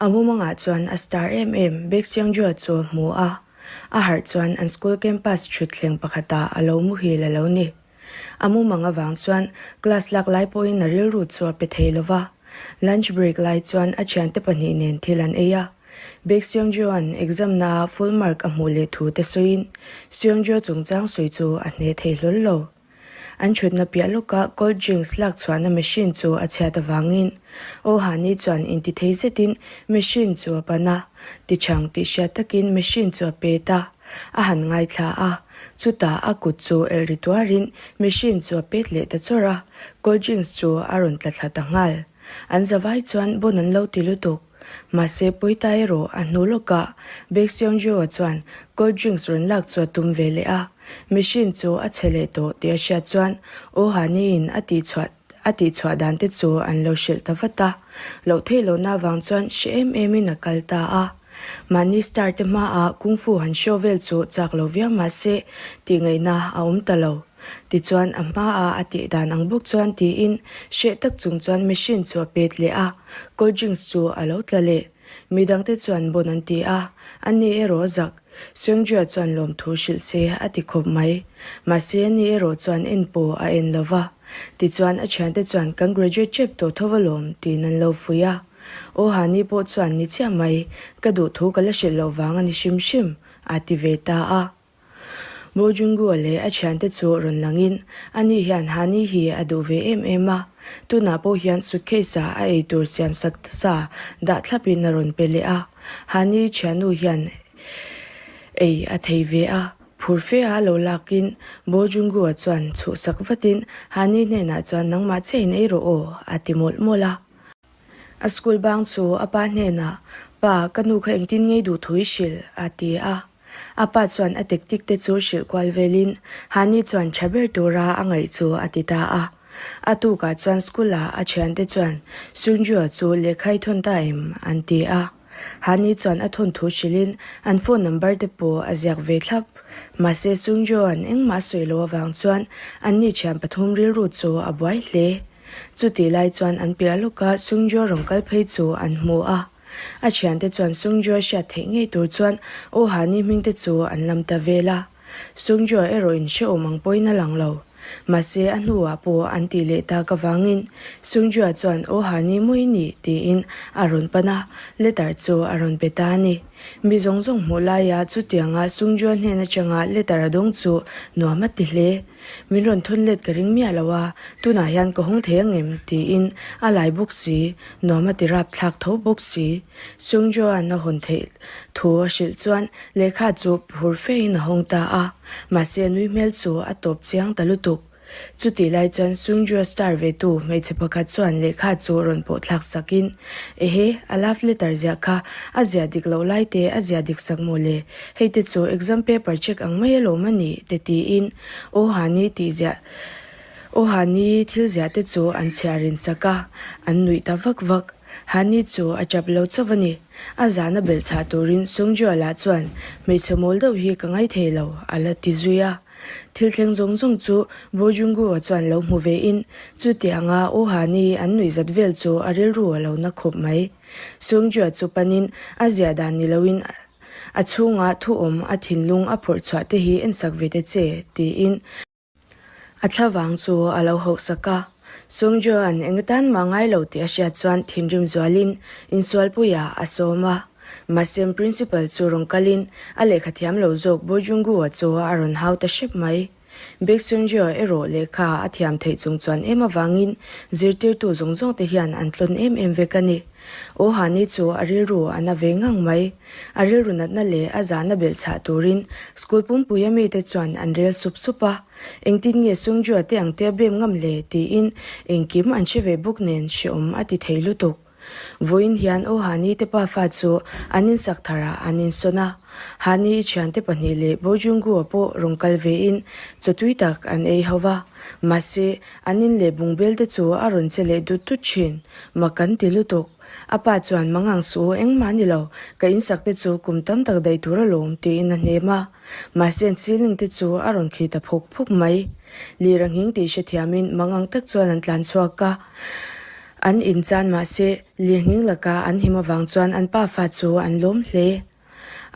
A mumangah chuan a star em em Baek Seung-joo chu a hmu a, a harh chuan an school campus thutthleng pakhatah a lo muhil a lo ni. A mumang avang chuan class lak lai pawhin a rilru chu a pe thei lo va. Lunch break lai chuan a thiante pahnih nen thil an ei a. Baek Seung-joo-a'n exam naa full mark a hmuh leh thu te sawiin Seung-joo chungchang sawi chu a hneh thei hlawl lo. An thutna piah lawkah cold drinks lak chhuahna machine chu a chhiat avangin Oh Hani chuan intithei zetin machine chu a pan a, tichhang tih hriat takin machine chu a pet a, a han ngaithla a, chutah a kut chu elh ri tuarin machine chu a pet leh ta chawrh a, cold drinks chu a rawn tla thla ta nghal. An zavai chuan bon an lo ti lutuk. Mahse Puita erawh a hnu lawkah Baek Seung-joo-a chuan cold drinks rawn lak chu a tum ve leh a, machine chu a chhe leh tawh tih a hriat chuan Oh Ha-ni-in a tihchhuah a tihchhuah dan te chu an lo hrilh ta vat a, loh theih lohna avang chuan hre em emin a kal ta a. Mahni star te hmaah kung fu han show vel chu chak lo viau mahse tihngaihna a awm ta lo. Tichuan a hmaah a tih dan ang bawk chuan tiin hreh tak chung chuan machine chu a pet leh a, cold drinks chu a lo tla leh. Midangte chuan bon an ti a, ani erawh zak. Seungju-a chuan lawmthu hrilh se a ti khawp mai. Mahse ani erawh chuan en pawh a en lo va. Tichuan a thiante chuan kan graduate tep tawh tho alawm tiin an lo fuih a. Aw Hani pawh chuan ni chiah mai, ka duhthu ka la hrilh loh vang a ni hrim hrim, a ti ve ta a. Bo Junggu-a leh a thiante chu rawn langin, ani hian Hani hi a duh ve em em a, tunah pawh hian suitcase-ah a eitur siam sak sa dah thlapin a rawn pe leh a. Hani thiannu hian ei a thei ve a, phur fe a lo lakin Bo Junggu-a chuan chhuhsak vatin Hani hnenah chuan nangmah chiahin ei rawh aw a ti mawlh mawlh a. A school bang chu a pa hnenah, Pa, ka nu kha engtin ngei duh thu i hrilh? a ti a. A pa chuan a tactic te chu hrilh kual velin Hani chuan tha ber tura a ngaih chu a ti ta a. A tukah chuan school ah a thiante chuan Sunju-a chu lehkha i thawn ta em? an ti a. Hani chuan a thawn thu hrilhin an phone number te pawh a ziak ve thlap. Mahse Sunju-a'n engmah a sawi loh avang chuan anni thian pathum rilru chu a buai hle. Chutih lai chuan an piah lawka Sungjo rawn kal phei chu an hmu a. A thiante chuan Sungjo hriat theih ngei tur chuan Oh Hani hming te chu an lam ta vel a. Sungjo erawh in hrehawm ang pawhin a lang lo. Mahse a hnuah pawh an tih leh tak avangin Sungjo chuan Oh Hani maw i nih? tiin a rawn pan a, letter chu a rawn pe ta a ni. Mi zawng zawng hmuh laia chutianga Sungjo hnen atanga letter a dawng chu nuam a ti hle. Min rawn thawn let ka ring miah lo a, tunah hian ka hawng thei angem? tiin a lai bawk si, nuam a ti rap thlak tho bawk si. Sungjoan a hawn theih thu a hrilh chuan lehkha chu phur fein a hawng ta a, mahse a nui hmel chu a tawp chiang ta lutuk. Chutih lai chuan Sungjoa star ve tu hmeichhe pakhat chuan lehkha chu rawn pawh thlak sakin, Ehe, a love letter ziah kha a ziah dik loh lai te a ziah dik sak maw le? Hei te chu exam paper check ang mai alawm a nih te tiin Aw Hani tih ziah Aw Hani thil ziah te chu an chhiar rin sak a, an nuih ta vak vak. Hani chu a tap lo chauh a ni. A zahna belh chhah turin Sungjuala chuan hmeichhe mawl deuh hi ka ngaithei lo a la ti zui a. Thil thleng zawng zawng chu Bo Junggu-a chuan lo hmu ve in chutianga Aw Hani an nuih zat vel chu a rilru a lo na khawp mai. Sungju-a chu panin a ziah dan ni loin a chhunga thu awm a thinlung a phawrh chhuah te hi ensak ve te che tiin a thlavang chu a lo hauhsak a. Sungju-a'n eng atan mah ngai lo tih a hriat chuan thinrim zualin insualpuiah a sawm a. Mahse Principal chu rawn kalin a lehkha thiam lo zawk Bo Junggu-a chu a rawn hau ta hrep mai. Baek Seung-joo erawh lehkha a thiam theih chung chuan em avangin zirtirtu zawng zawng te hian an tlawn em em vek a ni. Oh Hani chu a rilru a na ve ngang mai. A rilru natna leh a zahna belh chhah turin school pumpui a mite chuan an rel sup sup a. Engtin nge Seung-joo te ang te a bem ngam le tiin engkim an hre ve bawk nen hreawm a ti thei lutuk. Vawiin hian aw Hani te pafa chu an insak thar ah an insawn a, Hani i thiante pahnih leh Bo Junggu-a pawh rawn kal vein chaw tui tak an ei ho va, mahse an in leh bungbel te chu a rawn che leh dut dut thin. Mak kan ti lutuk. A pa chuan mangang suh u engmah ni lo, ka insak te chu kum tam tak daih tur alawm tiin a hnem a, mahse an ceiling te chu a rawn khi ta phuk phuk mai. Lir a nghing tih hrethiamin mangang tak chuan an tlan chhuak a. An inchan mahse lirnghing laka an him avang chuan an pafa chu an lawm hle.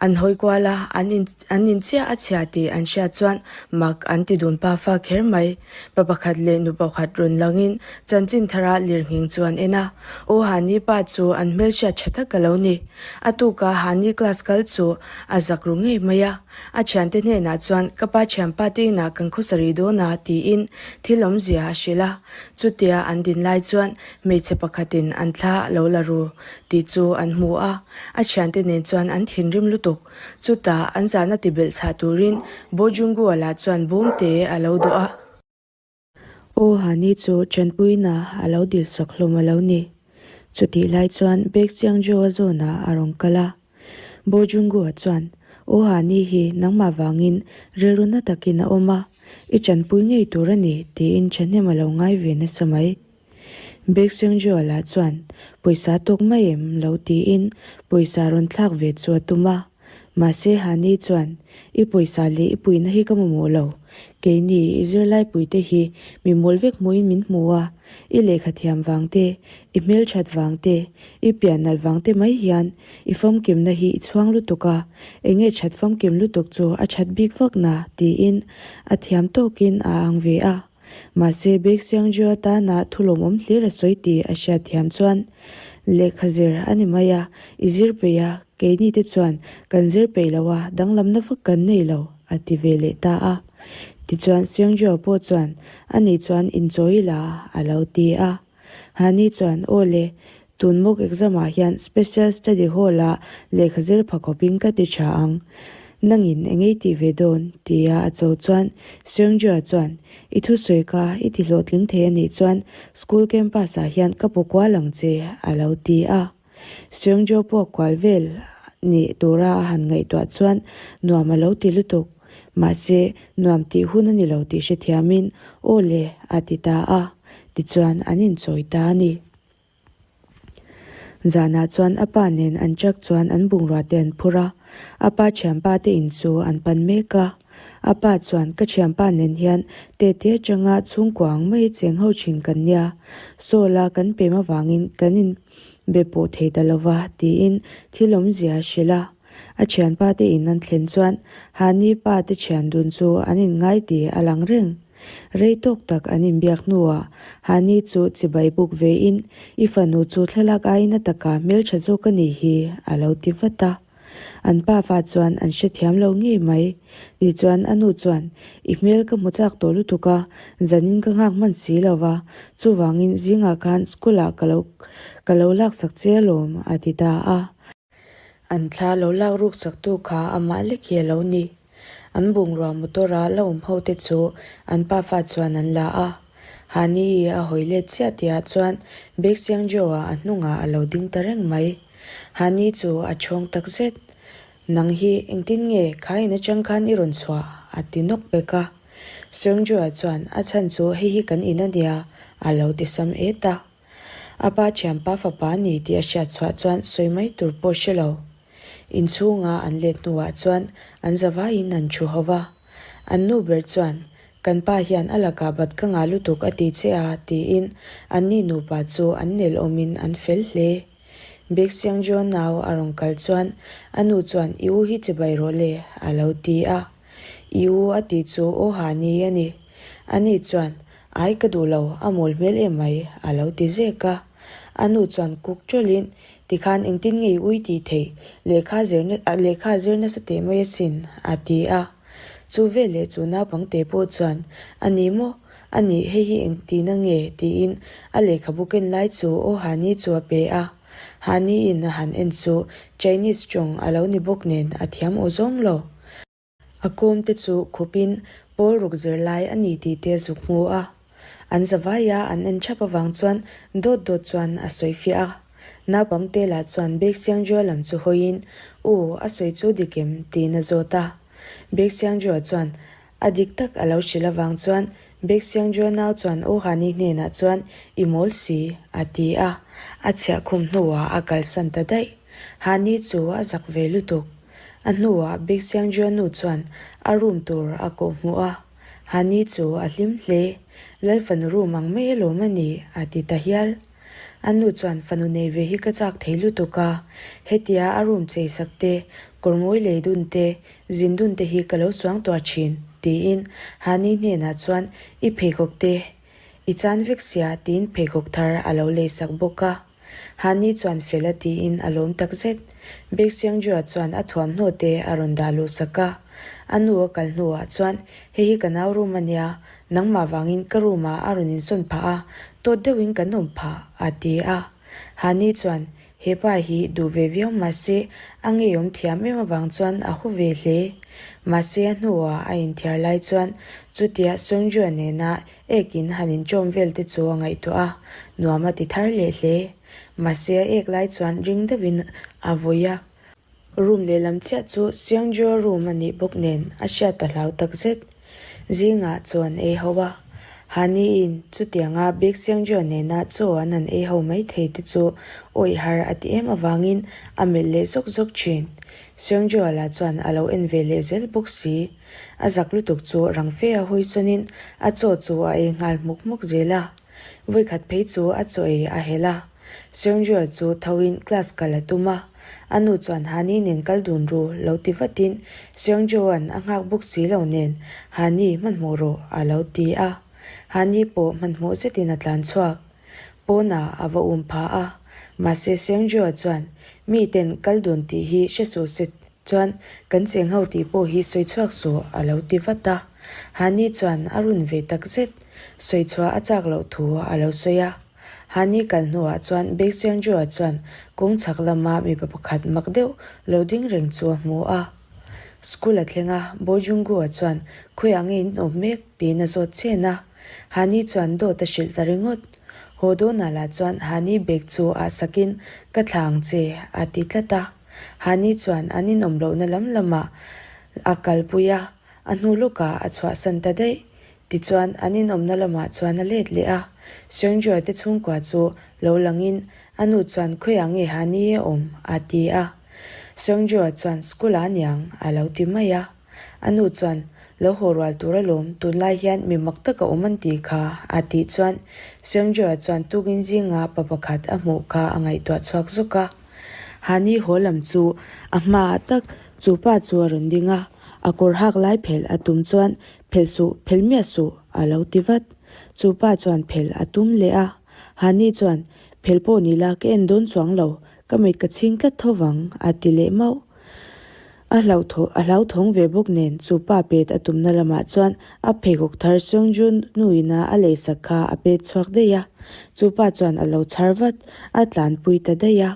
An hawi kual a, an in an in chiah a chhia tih an hriat chuan mak an ti dun pafa kher mai. Pa pakhat leh nu pakhat rawn langin chanchin thara lirnghing chu an en a. Aw Hani pa chu an hmelhriat tha tak a lo ni. A tuka Hani class kal chu a zak ru ngei mai a. A thiante hnenah chuan ka pa thianpa te inah kan khawsa rih dawn a tiin thil awmzia a hrilh a. Chutia an din lai chuan hmeichhe pakhatin an thla a lo la ru tih chu an hmu a. A thiante nen chuan an thinrim lutuk. Chutah an zahna ti belh chhah turin Bo Junggu-a lah chuan bawm te a lo dawh a. Aw Hani chu tanpuina a lo dil sak hlawm a lo ni. Chutih lai chuan Baek Chiangjo-a zawnah a rawn kal a. Bo Junggu-a chuan, Aw Hani hi nangmah vangin rilru na takin a awm a, i tanpui ngei tur a ni tiin thahnem a lo ngai ve nasa mai. Baek Seungjo-a lah chuan pawisa tawk mai em lo tiin pawisa rawn thlak ve chu a tum a. Mahse Hani chuan, I pawisa leh i puihna hi ka mamawh lo. Keini i zirlaipuite hi mi mawl vek hmuhin min hmu a, i lehkha thiam vang te, i hmelthat vang te, i pian nalh vang te mai hian i famkimna hi i chhuang lutuk a, enge that famkim lutuk chu a that bik vak na tiin a thiam tawkin a ang ve a. Mahse, Baek Seung-ju atana thu lawmawm hlir a sawi tih a hriat thiam chuan lehkha zir a ni mai a, i zir peih a, keini te chuan kan zir peih lo a, danglamna vak kan nei lo, a ti ve leh ta a. Tichuan, Seung-ju-a pawh chuan, Ani chuan inchawi la, a lo ti a. Hani chuan, Aw le, Tun mock exam ah hian Special Study Hall ah lehkha zir pha khawpin ka ti tha ang. Nangin eng ei tih ve dawn? tia a cho chuan Seungju-a chuan, I thusawi kha i ti hlawhtling thei a nih chuan school campus ah hian ka pu kual ang che a lo ti a. Seungju pawh kual vel nih tura a han ngaihtuah chuan nuam a lo ti lutuk. Mahse, nuam tih hun a ni lo tih hrethiamin aw le a ti ta a. Tichuan an inchawi ta a ni. Zanah chuan a pa nen an truck chuan an bungrua te an phur a, a pa thianpa te in chu an pan mek a. A pa chuan ka thianpa nen hian tete atanga chhungkua ang mai cheng ho thin kan nia, Saul a kan pem avangin kan in be pawh thei ta lova tiin thil awmzia a hrilh a. A thianpa te in an thlen chuan Hani pa te thian dun chu an inngai tih a lang reng. Rei tawk tak an inbiak hnuah Hani chu chibai buk vein, I fanu chu thlalak aiin a taka hmeltha zawk a nih hi, a lo ti vat a. An pafa chuan an hrethiam lo ngei mai. Tichuan a nu chuan, I hmel ka hmu chak tawh lutuk a, zanin ka nghak hman si lo va, chuvangin zingah khan school ah ka lo ka lo laksak che alawm, a ti ta a. An thla lo lak ruk saktu kha amah lek hi a lo ni. An bungrua motor a la awm ho te chu an pafa chuan an la a. Hani i a hawi let chiah tihah chuan Baek Seung Jo-a a hnungah a lo ding ta reng mai. Hani chu a chhawng tak zet. Nang hi engtin nge kha in atang khan i rawn chhuah? a ti nawk pek a. Seung Jo-a chuan a chhan chu hei hi kan in a nia a lo ti sam et a. A pa thianpa fapa a ni tih a hriat chhuah chuan sawi mai tur pawh hre lo. Inchhunga an let hnuah chuan an zavaiin an thu ho va. An nu ber chuan, Kan pa hian a lakah bat ka ngah lutuk a ti che a, tiin anni nupa chu an nel awmin an fel hle. Bek Siangjo nau a rawn kal chuan a nu chuan, I u hi chibai rawh le, a lo ti a. I u a tih chu aw ha ni a ni. Ani chuan, Ai ka duh lo, a mawl hmel em mai, a lo ti zek a. A nu chuan kuk tawlhin, Tikhan engtin nge i ui tih theih? Lehkha zirna lehkha zir nasa teh mai asin, a ti a. Chu veleh chu naupangte pawh chuan, A ni maw? A nih, hei hi engtina nge? tiin a lehkhabu ken lai chu aw Hani chu a pe a. Hani-in a han en chu Chinese tawng a lo ni bawk nen a thiam aw zawng lo. A kawm te chu khupin pawl ruk zirlai a ni tih te zuk hmu a. An zavaia an en thap avang chuan dawt dawt chuan a sawi fiah a. Naupangte lah chuan Bek Siangjua lam chu hawiin, U, a sawi chu dik em? tiin a zawt a. Bek Siangjua chuan a dik tak a lo hrilh avang chuan Bek Siangjua nau chuan U Hani hnenah chuan I mawl si, a ti a. A chhiahkhum hnuah a kalsan ta daih. Hani chu a zak ve lutuk. A hnuah Big Siangjua nu chuan a room tur a kawh hmuh a, Hani chu a hlim hle. Lalfanu room ang mai alawm a ni, a ti ta hial. A nu chuan fanu nei ve hi ka chak thei lutuk a, hetia a room chei sak te, kawr mawi lei dun te, zin dun te hi ka lo suang tuah thin, tiin Hani hnenah chuan i pheikhawk te i chan vek sia tiin pheikhawk thar a lo lei sak bawk a. Hani chuan fel a tiin a lawm tak zet. Baek Seung-joo chuan a thuamhnaw te a rawn dah luh sak a. A nu a kal hnuah chuan, Hei hi ka nau room a nia, nangmah vangin ka room ah a rawn insawn phah a, tawt deuhin kan awm phah, a ti a. Hani chuan, He pa hi duh ve viau mahse a ngeiawm thiam em avang chuan a hu ve hle. Mahse a hnuah a inthiar lai chuan chutia Seung-joo nena Ek in han inṭawm vel te chu a ngaihtuah a, nuam a ti thar leh hle. Mahse a ek lai chuan ring deuhin a vawi a. Room lehlam chiah chu Seungjo room a nih bawk nen a hriat a hlau tak zet. Zingah chaw an ei ho a, Hani-in chutianga Baek Seungjo nena chaw an han ei ho mai thei te chu awih har a ti em avangin a melh leh zawk zawk thin. Seungjo lah chuan a lo en ve leh zel bawk si. A zak lutuk chu rang fe a hawi sawnin a chaw chu a ei nghal hmuk hmuk zel a. Vawikhat phei chu a chaw ei a hel a. Seungju chu thoin class kal a tum a. A nu chuan Hani nen kal dun ru lo ti vatin Seungju-a'n a nghak bawk si lo nen Hani hmanhmawh rawh a lo ti a. Hani pawh hmanhmawh zetin a tlan chhuak. Pawnah a va um pha a. Mahse Seungju-a chuan miten kal dun tih hi hre suh se Chuan, kan cheng ho tih pawh hi sawi chhuak suh a lo ti vat a. Hani chuan a run ve tak zet. Sawi chhuah a chak loh thu a lo sawi a. Hani kal hnuah chuan Baek Seung-joo-a chuan kawng chhak lama mipa pakhat mak deuh lo ding reng chu a hmu a. School a thleng a, Bo Jung-gu-a chuan khawiah nge in awm mek tiin a zawt chen a. Hani chuan dawt a hrilh ta ringawt. Haw dawnah lah chuan Hani bag chu ah sakin ka thla ang che a ti tlat a. Hani chuan an inawm lohna lam lamah a kalpui a, a hnu lawkah a chhuahsan ta daih. Tichuan, an inawmna lamah chuan a let leh a. Seungjoa te chhungkua chu lo langin a nu chuan khawiah nge Hani a awm? a ti a. Seungjoa chuan school ah aniang a lo ti mai a. A nu chuan, Lo haw rual tur alawm, tunlai hian mi mak taka awm an tih kha, a tih chuan Seungjoa chuan tukin zinga pa pakhat a hmuh kha a ngaihtuah chhuak zawk a. Hani haw lam chu a hmaah tak chu pa chu a rawn ding a, a kawr hak lai phelh a tum chuan phelh suh, phelh miah suh a lo ti vat. Chu pa chuan phelh a tum leh a, Hani chuan phelh pawh ni la ka en dawn chuang lo, ka mit ka chhing tlat tho vang a ti leh mauh. A hlauhthaw a hlauthawng ve bawk nen chu pa pet a tumna lamah chuan a pheikhawk thar Seungju nuina a leisak kha a pet chhuak daih a. Chu pa chuan a lo chhar vat, a tlanpui ta daih a.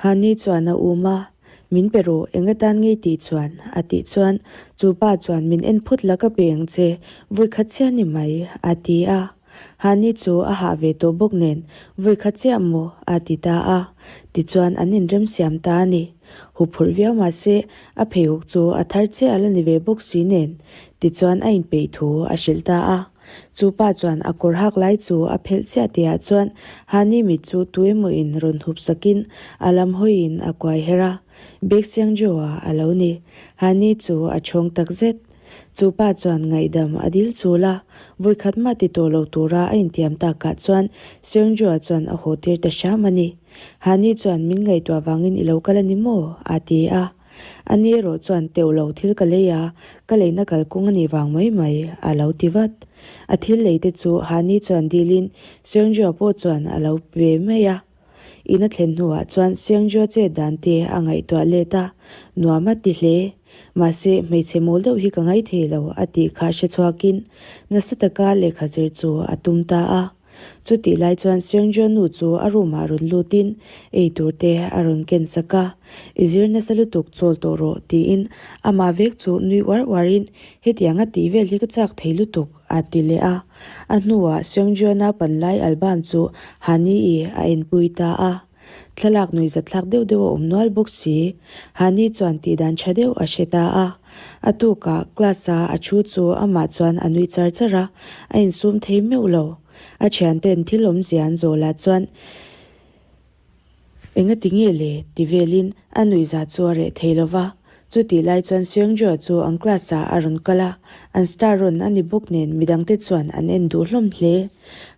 Hani chuan a um a, Min pe rawh, eng atan ngei tih chuan? a tih chuan chu pa chuan min en phawt la ka pe ang che, vawikhat chiah ni mai, a ti a. Hani chu a hah ve tawh bawk nen vawikhat chiah maw? a ti ta a. Tichuan an inremsiam ta a ni. Huphurh viau mah se a pheikhawk chu a thar chiah a la ni ve bawk si nen. Tichuan a inpeih thu a hrilh ta a. Chu pa chuan a kawr hak lai chu a phelh chiah tihah chuan Hani mit chu tuemaw-in rawn hup sakin a lam hawiin a kuai her a. Baek Seung-joo-a a lo ni. Hani chu a chhawng tak zet. Chu pa chuan ngaihdam a dil chul a, vawikhat mah ti tawh lo tura a intiam takah chuan Seungju-a chuan a haw tir ta hram a ni. Hani chuan min ngaihtuah vangin i lo kal a ni maw? a ti a. Ani erawh chuan teuh lo thil ka lei a, ka leina kalkawng a nih vang mai mai, a lo ti vat. A thil lei te chu Hani chuan dilin Seungju-a pawh chuan a lo pe mai a. In a thlen hnuah chuan Seungju chet dan te a ngaihtuah let a, nuam a ti hle. Mahse, hmeichhe mawl deuh hi ka ngaithei lo a tih kha hre chhuakin nasa taka lehkha zir chu a tum ta a. Chutih lai chuan Seungju nu chu a room ah rawn lutin ei tur te a rawn ken sak a, I zir nasa lutuk chawl tawh rawh tiin amah vek chu nui uar uarin hetiang a tih vel hi ka chak thei lutuk a ti leh a. A hnuah Seungjeon-a panlai album chu Hani-i a enpui ta a. Thlalak nuihzatthlak deuh deuh a awm nual bawk si. Hani chuan tihdan tha deuh a hre ta a. A tukah class-a a thu chu amah chuan a nui char char a, a insum thei meuh lo. A thianten thil awmzia an zawh lah chuan Engati nge le? ti velin a nuihza chu a reh thei lo va. Chutih lai chuan Seungjo chu an class ah a rawn kal a, an star rawn a ni bawk nen midangte chuan an en duh hlawm hle.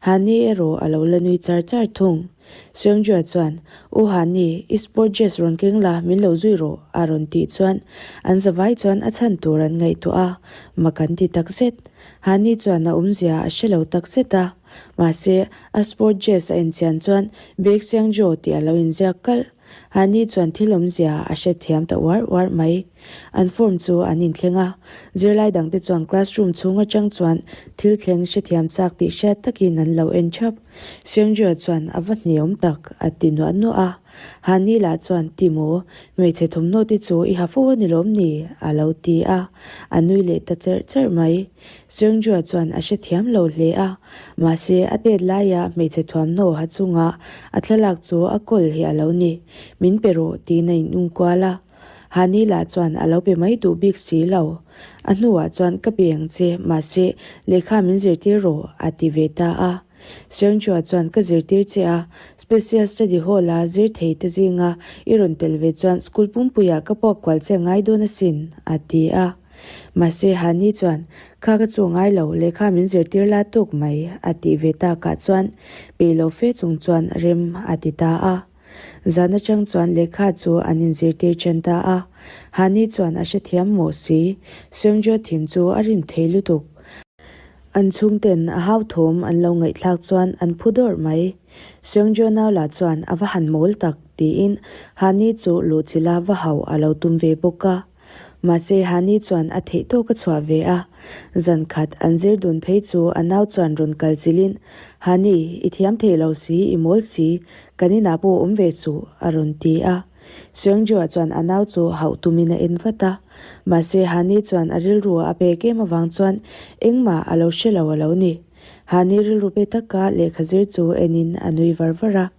Hani erawh a lo la nui char char thung. Seungju-a chuan, U Hani, i sport dress rawn keng la, min lo zui rawh, a rawn tih chuan an zavai chuan a chhan tur an ngaihtuah a, mak an ti takzet. Hani chuan a awmzia a hre lo takzet a, mahse a sport dress a enchian chuan Baek Seungju tih a lo inziak kalh. Hani chuan thil awmzia a hrethiam ta uar uar mai. An form chu an inthleng a, zirlai dangte chuan classroom chhung atang chuan thil thleng hrethiam chak tih hriat takin an lo en thap. Seungju chuan a va hneawm tak a ti nuah nuah a. Hani lah chuan Ti maw, hmeichhe thawmhnaw te chu i ha fo a ni lawm ni? a lo ti a, a nui leh ta cherh cherh mai. Seungju chuan a hrethiam lo hle a, mahse a tet laia hmeichhe thuamhnaw ha chunga a thlalak chu a kawl hi a lo ni. Min pe rawh tiin a inung kual a. Hani lah chuan a lo pe mai duh bik si lo. A hnuah chuan ka pe ang che, mahse lehkha min zirtir rawh a ti ve ta a. Seungju chuan ka zirtir che a, Special Study Hall-a zir thei te zinga i rawn tel ve chuan school pumpuiah ka puak kual che ngai dawn asin a ti a. Mahse Hani chuan, Kha ka chu ngai lo, lehkha min zirtir la tuk mai, a tih ve takah chuan peih lo fe chung chuan rem a ti ta a. Zan atang chuan lehkha chu an inzirtir then ta a. Hani chuan a hrethiam mawh si, Seungjo thim chu a rim thei lutuk. An chhungten a hauthawm an lo ngaihthlak chuan an phu dawrh mai. Seungjo nau lah chuan a va han mawl tak tiin Hani chu luhchilha va hauh a lo tum ve bawk a. Mahse Hani chuan a theih tawk a chhuah ve a, zan khat an zir dun phei chu a nau chuan rawn kal chilhin, Hani, i thiam thei lo si, i mawl si, kan inah pawh awm ve suh, a rawn ti a. Seungju-a chuan a nau chu hauh tumin a en vat a. Mahse Hani chuan a rilru a pek em avang chuan engmah a lo hre lo a lo ni. Hani rilru pe taka lehkha zir chu enin a nui var var a.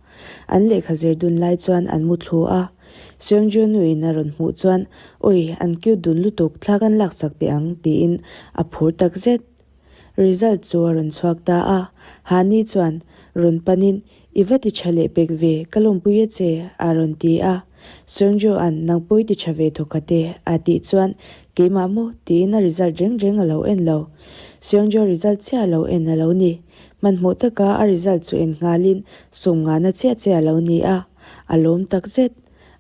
An lehkha zir dun lai chuan an mu thlu a, Seungju nuin a rawn hmuh chuan, Ui, an cute dun lutuk, thla kan laksak teh ang, tiin a phur tak zet. Result chu a rawn chhuak ta a, Hani chuan rawn panin, I va ti tha leh pek ve, ka lawmpui a che, a rawn ti a. Seungju an, Nang pawh i ti tha ve thawk khat e, a tih chuan, Keimah maw? tiin a result reng reng a lo en lo. Seungju result chiah a lo en a lo ni. Hmanhmawh taka a result chu en nghalin sum ngahna chiah chiah a lo ni a, a lawm tak zet.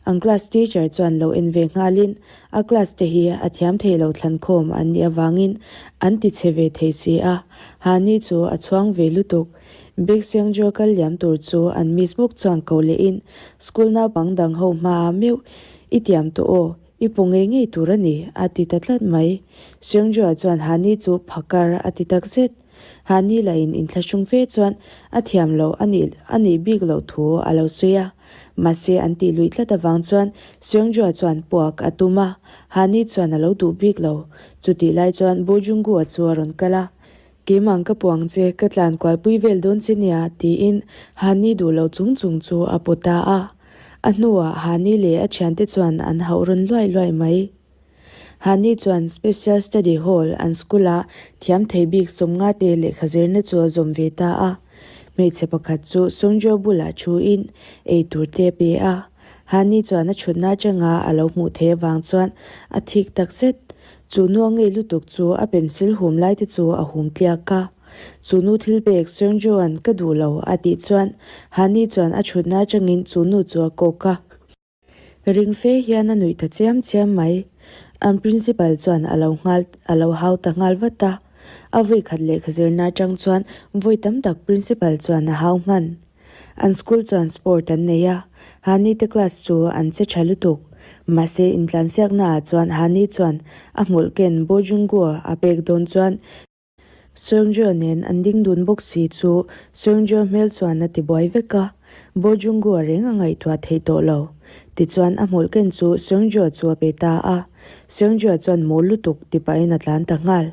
An class teacher chuan lo en ve nghalin a class te hi a thiam thei lo thlankhawm an nih avangin an ti chhe ve thei si a, Hani chu a chhuang ve lutuk. Big Seungjo kal liam tur chu an miss bawk chuan ko lehin school naupang dang ho hmaah meuh i tiam tawh aw, i paw ngei ngei tur a ni a ti ta tlat mai. Seungjo chuan Hani chu phakar a ti tak zet. Hani lahin inthlahrung fe chuan a thiam loh a nih a nih bik loh thu a lo sawi a. Mahse an tih luih tlat avang chuan Seungjua chuan puak a tum a, Hani chuan a lo duh bik lo. Chutih lai chuan Bo Junggu-a chu a rawn kal a, Keimah ka puang che, ka tlan kualpui vel dawn che nia, tiin Hani duh lo chung chung chu a paw ta a. A hnuah Hani leh a thiante chuan an hauh rawn luai luai mai. Hani chuan Special Study Hall an school-a thiam thei bik sawmnga te lehkha zirna chu a zawm ve ta a. Hmeichhe pakhat chu Songjo bulah thuin ei tur te a pe a. Hani chuan a chhutna atanga a lo hmuh theih avang chuan a thik tak zet. Chu nu a ngei lutuk chu a pencil hum lai te chu a hum tliak a. Chu nu thil pek Songjo-a'n ka duh lo a tih chuan Hani chuan a chhutna atangin chu nu chu a kawk a. Ring fe hian a nuih ta chiam chiam mai. An principal chuan a lo nghal a lo hau ta nghal vat a. A vawi khat lehkha zirna atang chuan vawi tam tak principal chuan a hau hman. An school chuan sport an nei a, Hani te class chu an che tha lutuk. Mahse intlansiakna ah chuan Hani chuan a hmulh ken Bojungua a pek dawn chuan Seungjo nen an ding dun bawk si chu Seungjo hmel chuan a ti buai vek a, Bo Junggu a reng a ngaihtuah theih tawh lo. Tichuan a hmawlh ken chu Seungjo chu a pe ta a, Seungjo chuan mawl lutuk ti pahin a tlan ta nghal.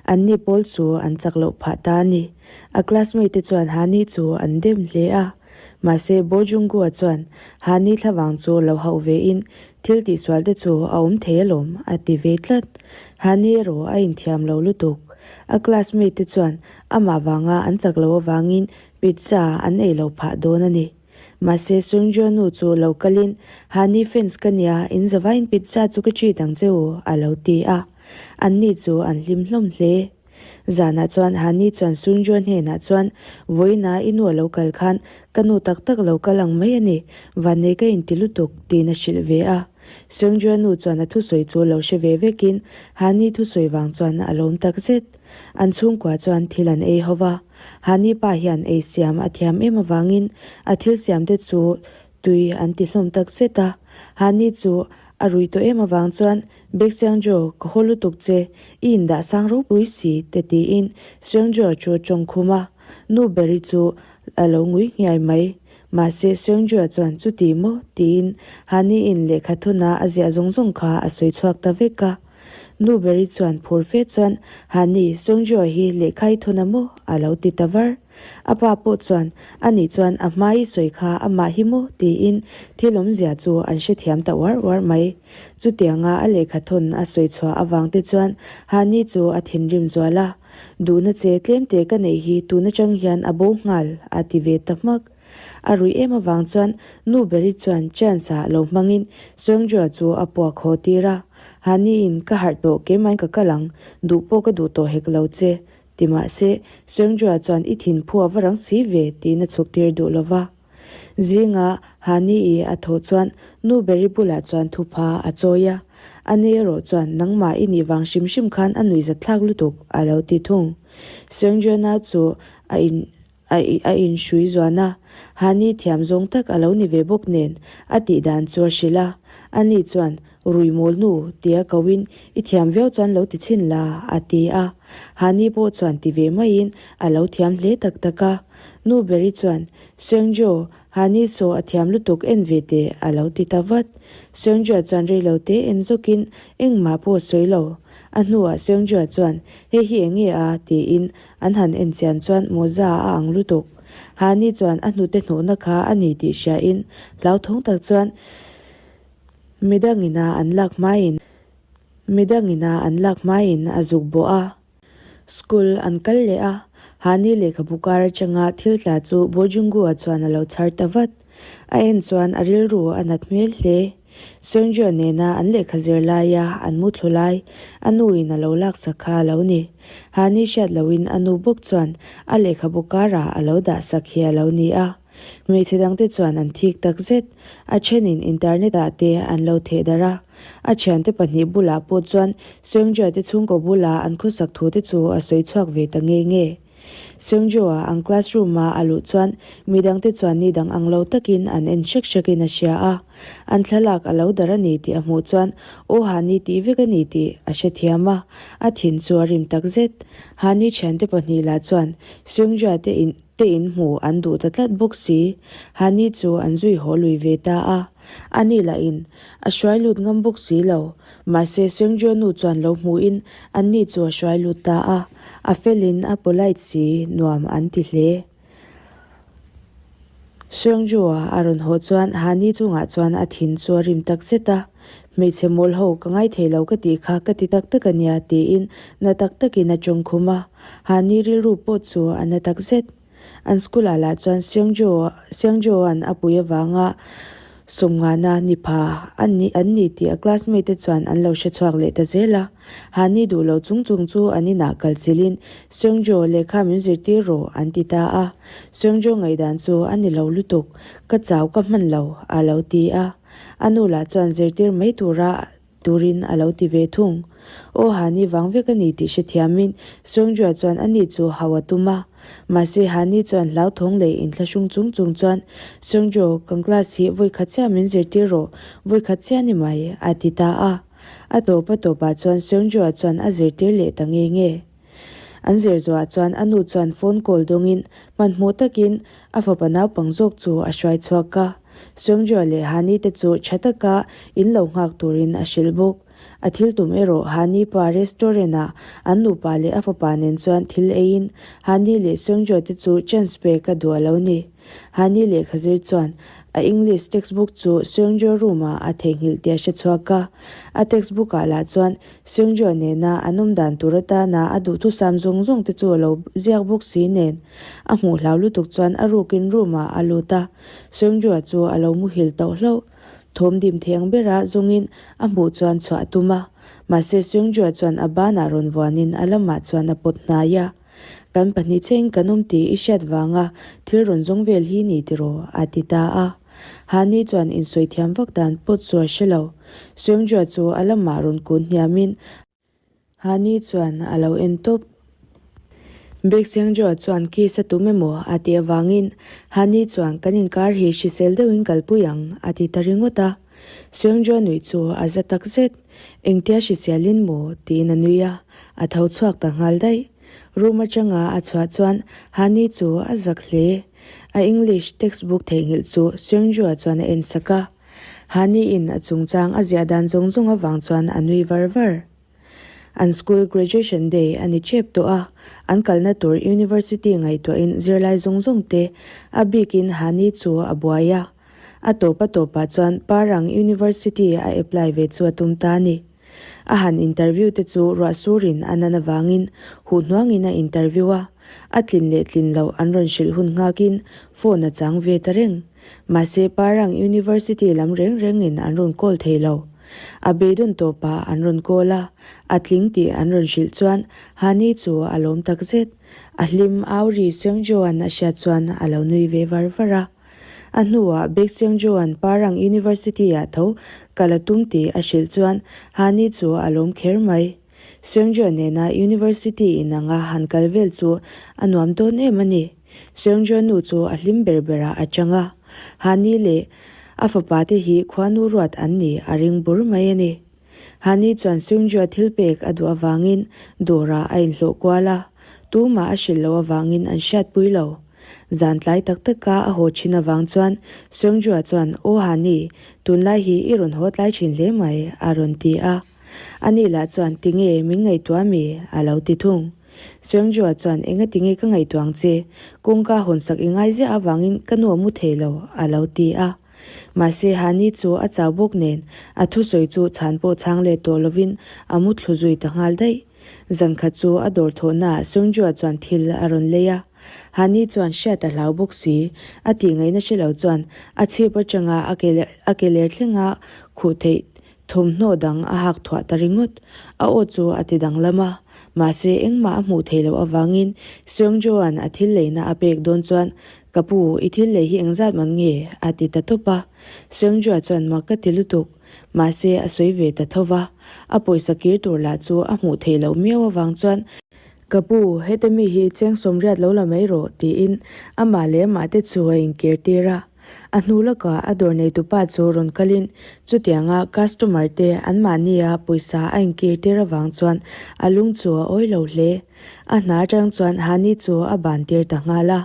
Anni pawl chu an chak loh phah ta a ni. A classmate te chuan Hani chu an dem hle a. Mahse Bo Junggu-a chuan Hani thlavang chu lo hauh ve in thil tihsual te chu a awm thei alawm a ti ve tlat. Hani erawh a inthiam lo lutuk. A classmate te chuan amah vanga an chak loh avangin pizza an ei lo phah dawn a ni. Mahse Sungjo nu chu lo kalin Hani fans ka nia, in zavaiin pizza chu ka treat ang che u a lo ti a. Anni chu an hlim hlawm hle. Zanah chuan Hani chuan Sunjo hnenah chuan, Vawiina i nu a lo kal khan ka nu tak tak lo kal ang mai a ni, vannei ka inti lutuk, tiin a hrilh ve a. Seungjoa nu chuan a thusawi chu lo hre ve vekin Hani thusawi vang chuan a lawm tak zet. An chhungkua chuan thil an ei ho va, Hani pa hian ei siam a thiam em avangin a thil siamte chu tui an ti hlawm tak zet a. Hani chu a rui tawh em avang chuan Baekseungjo, ka haw lutuk che, i indah sang ropui si te tiin Seungjoa chu a tawng khum a, nu beri chu a lo ngui nghiai mai. Mahse Seungjoa chuan chuti maw tiin Hani-in lehkha thuna a ziah zawng zawng kha a sawi chhuak ta vek a. Nu beri chuan phur fe chuan Hani, Seungjoa hi lehkha i thuna maw? a lo ti ta var. A pa pawh chuan, Ani chuan a hma i sawi kha amah hi maw? tiin thil awmzia chu an hrethiam ta uar uar mai. Chutianga a lehkha thawn a sawi chhuah avang te chuan Hani chu a thinrim zual a, Duhna che tlemte ka neih hi tun atang hian a bo nghal, a ti ve ta hmak. A ruih em avang chuan nu beri chuan chance ah lo hmangin Seungjoa chu a puak haw tir a, Hani-in ka harh tawh keimahin ka kal ang, duh pawh ka duh tawh hek lo che, Ti mahse, Seungjoa chuan i thin phu a va rang si ve tiin a chhuk tir duh lo va. Zinga Hani-i a thawh chuan nu beri bulah chuan thupha a chawi a. Ani erawh chuan nangmah i nih vang hrim hrim khan a nuihzat thlak lutuk a lo ti thung. Seungjoa nau chu a in a a inhrui zuan a, Hani thiam zawng tak a lo ni ve bawk nen a tih dan chu a hrilh a. Ani chuan Rui mawl nu tia koin i thiam viau chuan lo ti chhin la a ti a. Hani pawh chuan ti ve maiin a lo thiam hle tak tak a. Nu beri chuan Seungjo, Hani saw a thiam lutuk en ve teh a lo ti ta vat. Seungjoa chuan reilo te en zawkin engmah pawh a sawi lo. A hnuah Seungjoa chuan hei hi eng nge a tiin an han en chian chuan mawza a ang lutuk. Hani chuan a hnute hnawhna kha a ni tih hriain hlauthawng tak chuan Midangin a an lak hmain Midangin a an lak hmain a zuk bawh a. School an kal leh a, Hani lehkhabu kar atanga thil tla chu Bojungu-a chuan a lo chhar ta vat. A en chuan a rilru a nat hmel hle. Seungjo nena an lehkha zir laia an mu thlu lai a nuin a lo laksak kha a lo ni. Hani hriat loin a nu bawk chuan a lehkhabu karah a lo dahsak hi a lo ni a. Hmeichhe dangte chuan an thik tak zet. A thenin internet ah te an lo theh darh a. A thiante pahnih bulah pawh chuan Seungjoa te chhungkaw bula an khawsak thu te chu a sawi chhuak ve ta nge nge. Seungjoa ang classroom a a luh chuan midangte chuan ni dang ang lo takin an en hrek hrekin a hria a. An thlalak a lo darh a ni tih a hmuh chuan aw Hani tih vek a ni tih a hrethiam a, a thin chu a rim tak zet. Hani thiante pahnih lah chuan Seungjoa te in te in hmu an duh ta tlat bawk si. Hani chu an zui haw lui ve ta a. Ani lahin a hruai lut ngam bawk si lo. Mahse Seungjo nu chuan lo hmuhin anni chu a hruai lut ta a. A felin a polite si nuam an ti hle. Seungjo-a a rawn haw chuan Hani chungah chuan a thin chu a rim tak zet a. Hmeichhe mawl ho ka ngaithei lo ka tih kha ka ti tak tak a nia tiin na tak takin a tawngkhum a. Hani rilru pawh chu a na tak zet. An school ah lah chuan Seungjo Seungjo-a'n a pui avanga sawmngana ni pha an ni an ni tih a classmate te chuan an lo hre chhuak leh ta zel a. Hani duh lo chung chung chu an inah kal chilhin Seungjo lehkha min zirtir rawh an ti ta a. Seungjo ngaihdan chu a ni lo lutuk, ka chau ka hman lo a lo ti a. A nu lah chuan zirtir mai tura turin a lo ti ve thung. Aw Hani vang vek a ni tih hrethiamin Seungjoa chuan ani chu hau a tum a. Mahse Hani chuan hlauthawng leh inthlahrung chung chung chuan Seungjo, kan class hi vawi khat chiah min zirtir rawh, vawi khat chiah ni mai, a ti ta a. A tawp a tawpah chuan Seungjoa chuan a zirtir leh ta nge nge. An zir zuah chuan a nu chuan phone call dawngin hmanhmawh takin a fapa naupang zawk chu a hruai chhuak a. Seungjoa leh Hani te chu tha taka in lo nghak turin a hrilh bawk. A thil tum erawh Hani pa restaurant ah an nupa leh a fapa nen chuan thil eiin Hani leh Seungjoa te chu chance pek a duh a lo ni. Hani lehkha zir chuan a English textbook chu Seungjoa room ah a theihnghilh tih a hre chhuak a. A textbook ah lah chuan Seungjoa nena an awm dan tur atana a duhthusam zawng zawng te chu a lo ziak bawk si nen a hmuh hlau lutuk chuan a rukin room ah a lut a. Seungjoa chu a lo muhil tauh hlauh. Thawm dim thei ang bera zawngin a hmuh chuan chhuah a tum a, mahse Seungju-a chuan a banah rawn vuanin a lamah chuan a pawt hnai a. Kan pahnih cheng kan awm tih i hriat vanga thil rawn zawng vel hi ni tiraw? a ti ta a. Hani chuan insawi thiam vak dan pawt chu a hre lo. Seungju-a chu a lamah rawn kun hniamin Hani chuan a lo en tawp. Bek Seungju-a chuan kiss a tum emaw a tih avangin Hani chuan kan inkar hi hrisel deuhin kalpui ang a ti ta ringawt a. Seungju-a nuih chu a za tak zet. Engtia hriselin maw? tiin a nui a, a tho chhuak ta nghal daih. Room atanga a chhuah chuan Hani chu a zak hle. A English textbook theihnghilh chu Seungju-a chuan a en sak a. Hani-in a chungchang a ziah dan zawng zawng avang chuan a nui var var. An school graduation day a ni tep tawh a, an kalna tur university ngaihtuahin zirlai zawng zawng te a bikin Hani chu a buai a. A tawp a tawpah chuan Parang University a apply ve chu a tum ta a ni. A han interview te chu ruah surin a nan avangin huh hnuangin a interview a, a tlin leh tlin loh an rawn hrilh hun nghakin phone a chang ve ta reng. Mahse Parang University lam reng rengin an rawn call thei lo. A beidawn tawpah an rawn call a, a tling tih an rawn hrilh chuan Hani chu a lawm takzet. A hlim au ri Seungjoan a hriat chuan a lo nui ve var var a. A hnuah Baek Seungjoan Parang University-ah tho kal a tum tih a hrilh chuan Hani chu a lawm kher mai. Seungjoan nena University inanga han kal vel chu a nuam dawn em a ni. Seungjoan nu chu a hlim ber berah a chang a, Hani leh a fapa te hi khuanu ruat an ni a ring bur mai a ni. Hani chuan Seungjoa thil pek a duh avangin dawrah a inhlawh kual a, tumah a hrilh loh avangin an hriatpui lo. Zan tlai tak taka a haw thin avang chuan Seungjoa chuan, Aw Hani, tunlai hi i rawn haw tlai thin hle mai, a rawn ti a. Ani lah chuan, Tinge, min ngaihtuah mi? a lo ti thung. Seungjoa chuan, Enga tinge ka ngaihtuah ang che? Kawngka hawnsak i ngai ziah avangin ka nu a mu thei lo, a lo ti a. Mahse, Hani chu a chau bawk nen, a thusawi chu chhan pawh chhang let tawh lovin a mu thlu zui ta nghal daih. Zankhat chu a dawr thawhnaah Seungjoa chuan thil a rawn lei a. Hani chuan hriat a hlau bawk si, a tih ngaihna hre lo chuan a chhip atanga a ke ler thlenga khuh theih Thawmhnaw dang a hak thuah ta ringawt. A aw chu a ti danglam a, mahse engmah a hmuh theih loh avangin Seungjo-a'n a thil leina a pek dawn chuan, Ka pu, i thil lei hi engzat man nge? a ti ta tawp a. Seungjo-a chuan mak ka ti lutuk, mahse a sawi ve ta tho va. A pawisa kir tur lah chu a hmuh theih loh miau avang chuan, Ka pu, hete mi hi cheng sawmriat lo la mai rawh, tiin amah leh amah te chu a inkir tir a. A hnu lawkah a dawr neitupa chu rawn kalin chutianga customer te anmahnia pawisa a inkir tir avang chuan a lung chu a awi lo hle. A hna atang chuan Hani chu a ban tir ta nghal a.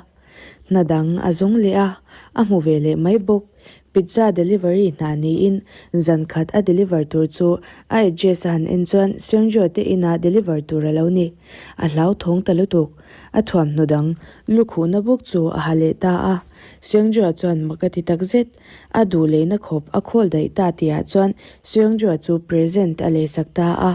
Hna dang a zawng leh a, a hmu ve leh mai bawk. Pizza delivery hna niin zan khat a deliver tur chu a address a han en chuan Seungjo te inah deliver tur a lo ni. A hlauthawng ta lutuk. A thuamhnaw dang lukhuhna bawk chu a ha leh ta a. Seungjoa chuan mak a ti tak zet. A duh leina khawp a khawl daih ta tihah chuan Seungjoa chu present a lehsak ta a.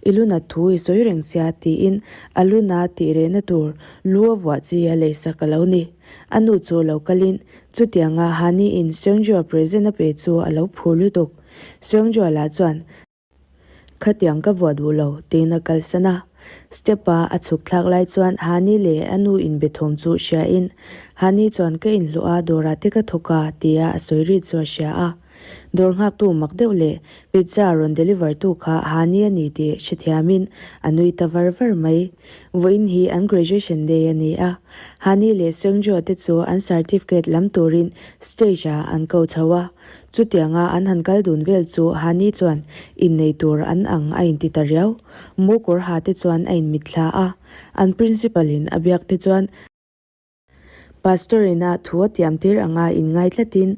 I lunat thu i sawi reng sia tiin a luna tih rehna tur lu a vuah chi a lehsak a lo ni. A nu chu lo kalin chutianga Hani-in Seungjoa present a pe chu a lo phur lutuk. Seungjoa lah chuan. Khatiang ka vuah duh lo, tiin a kalsan a. Step-a a chhuk thlak lai chuan Hani leh a nu inbe thawm chu hriain, Hani chuan ka inhluah a, dawrah te ka thawk a, tia a sawi rit chu a hria a. Dawr nghaktu mak deuh leh pizza rawn deliver tu kha Hani a ni tih hrethiamin a nui ta var var mai. Vawiin hi an graduation day a ni a, Hani leh Seungjo te chu an certificate lam turin stage-ah an ko chho a. Chutianga an han kal dun vel chu Hani chuan innei tur an ang a inti ta riau. Mu kawr ha te chuan a inmitthla a, an principal in a biak te chuan Pastor ina thu a tiam tir anga inngai tlatin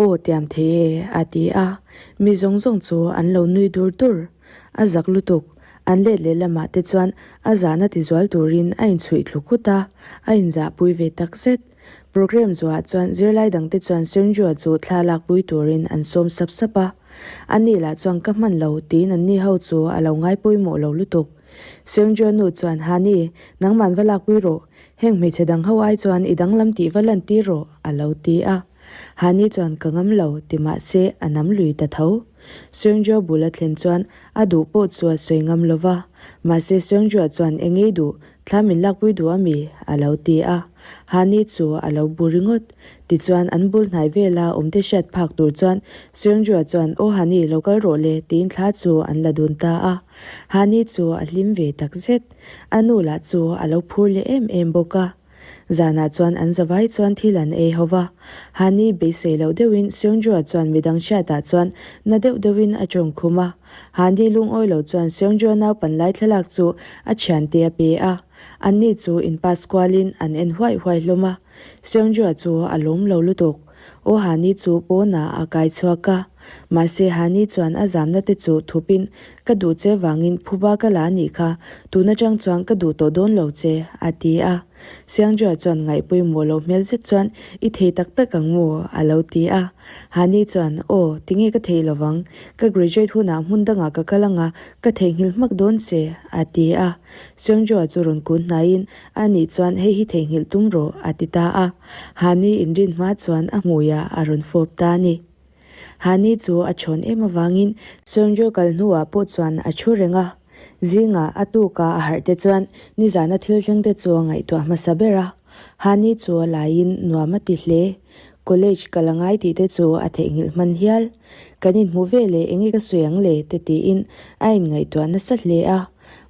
aw tiam thei e a ti a, mi zawng zawng chu an lo nui dur dur. A zak lutuk, an let leh lamah te chuan a zahna tizual turin a inchhuih thlu khut a, a inzahpui ve takzet. Programme zuah chuan zirlai dangte chuan Seungju-a chu thla lakpui turin an sawm sap sap a. Ani lah chuan ka hman lo tiin anni ho chu a lo ngai pawimawh lo lutuk. Seungju-a nu chuan, Hani, nangman va lakpui rawh. Heng hmeichhe dang ho ai chuan i danglam tih va lan tir rawh, a lo ti a. Hani chuan ka ngam lo ti mah se a nam lui ta tho. Seungjo bul a thlen chuan a duh pawh chu a sawi ngam lo va, mahse Seungjo chuan eng ei duh, thla min lakpui duh ami? a lo ti a. Hani chu a lo bu ringawt. Tichuan an bul hnai vela awmte hriat phak tur chuan Seungjo chuan Aw Hani lo kal rawh le tiin thla chu an la dun ta a. Hani chu a hlim ve takzet. A nu lah chu a lo phur leh em em bawk a. Zanah chuan an zavai chuan thil an ei ho va. Hani beisei loh deuhin Seungju-a chuan midang hriatah chuan na deuh deuhin a tawng khum a. Hani lungawi lo chuan Seungju-a naupan lai thlalak chu a thiante a pe a. Anni chu in pass kualin an en huai huai hlawm a. Seungju-a chu a lawm lo lutuk. Aw Hani chu pawnah a kai chhuak a. Mahse Hani chuan a zamna te chu thupin, Ka duh che vangin phuba ka la anih kha, tun atang chuan ka duh tawh dawn lo che, a ti a. Siangjua chuan ngaih pawimawh loh hmel zet chuan, I thei tak tak ang maw? a lo ti a. Hani chuan, Aw, tinge ka theih lovang, ka graduate hunah hmun dangah ka kal anga ka theihnghilh hmak dawn che, a ti a. Siangjua chu rawn kun hnaiin, Anih chuan hei hi theihnghilh tum rawh, a ti ta a. Hani inrin hma chuan a hmuiah a rawn fawp ta a ni. Hani chu a chhawn em avangin Seungjo kal hnuah pawh chuan a thu reng a. Zingah a tuka a harh te chuan nizana thil thleng te chu a ngaihtuah hmasa ber a. Hani chu a laiin nuam a ti hle. College kal a ngai tih te chu a theihnghilh hman hial. Kan inhmu ve leh enge ka sawi ang le te tiin a inngaihtuah nasa hle a.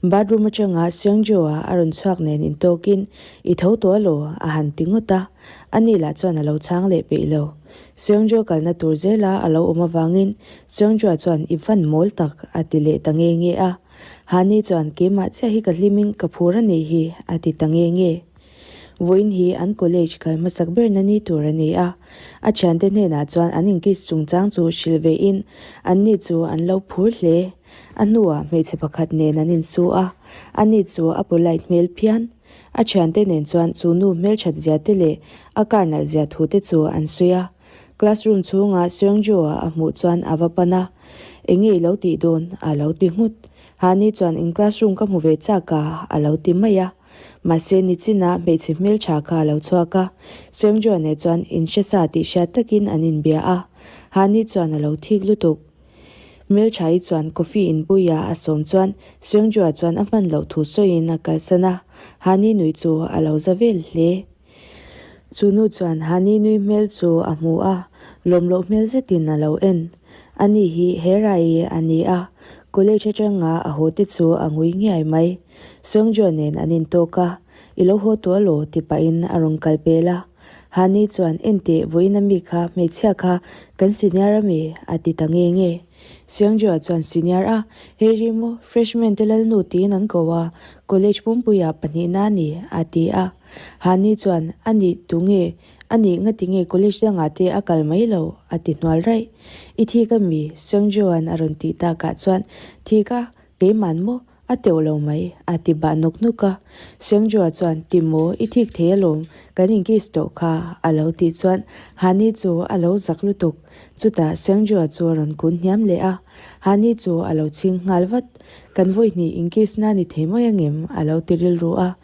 Bathroom atanga Seungjo-a a rawn chhuak nen intawkin I tho tawh alaw? a han ti ngawt a. Ani lah chuan a lo chhang leh peih lo. Seungjo kalna tur zela a lo awm avangin Seungjoa chuan i van mawl tak a ti leh ta nge nge a. Hani chuan keimah chiah hi ka hlimin ka phur a nih hi a ti ta nge nge. Vawiin hi an college kal hmasak berna ni tur a ni a. A thiante hnenah chuan an inkiss chungchang chu hrilh vein anni chu an lo phur hle. A hnuah hmeichhe pakhat nen an insu a, ani chu a polite hmel phian. A thiante nen chuan chu nu hmelthat zia te leh a car nalh zia thu te chu an sawi a. Classroom chhunga Seungju-a a hmuh chuan a va pan a, Enge i lo tih dawn? a lo ti nghut. Hani chuan In classroom ka hmu ve chak a, a lo ti mai a. Mahse nichinah hmeichhe hmeltha kha a lo chhuak a, Seungju-a nen chuan in hre sa tih hriat takin an inbia a. Hani chuan a lo thik lutuk. Hmelthaii chuan coffee in puia a sawm chuan Seungjua chuan a hman loh thu sawiin a kalsan a, Hani nui chu a lo za vel hle. Chu nu chuan Hani nui hmel chu a hmu a, lawm loh hmel zetin a lo en. Ani hi Hera-i a ni a, college atanga a haw te chu a ngui ngiai mai. Seungjua nen an intawk a, I lo haw tawh alaw? ti pahin a rawn kal pel a. Hani chuan, Enteh, vawiin a mi kha, hmeichhia kha, kan senior a mi? a ti ta nge nge. Siangjoa chuan, Senior a, hei ri maw, freshman te lalnu tiin an ko a, college pumpuiah pahnihna a ni, a ti a. Hani chuan, A nih, tu nge? A nih, ngati nge college dangah te a kal mai lo? a ti hnual raih. I thik a mi? Siangjoa'n a rawn tih takah chuan, Thik a, keiman maw? A teuh lo mai, a ti bah nawk nawk a. Seungjoa chuan, Ti maw, i thik thei alawm, kan inkiss tawh kha, a lo tih chuan Hani chu a lo zak lutuk. Chutah Seungjoa chu a rawn kun hniam leh a, Hani chu a lo chhing nghal vat. Kan vawi hnih inkiss na ni thei mai angem? a lo ti rilru a.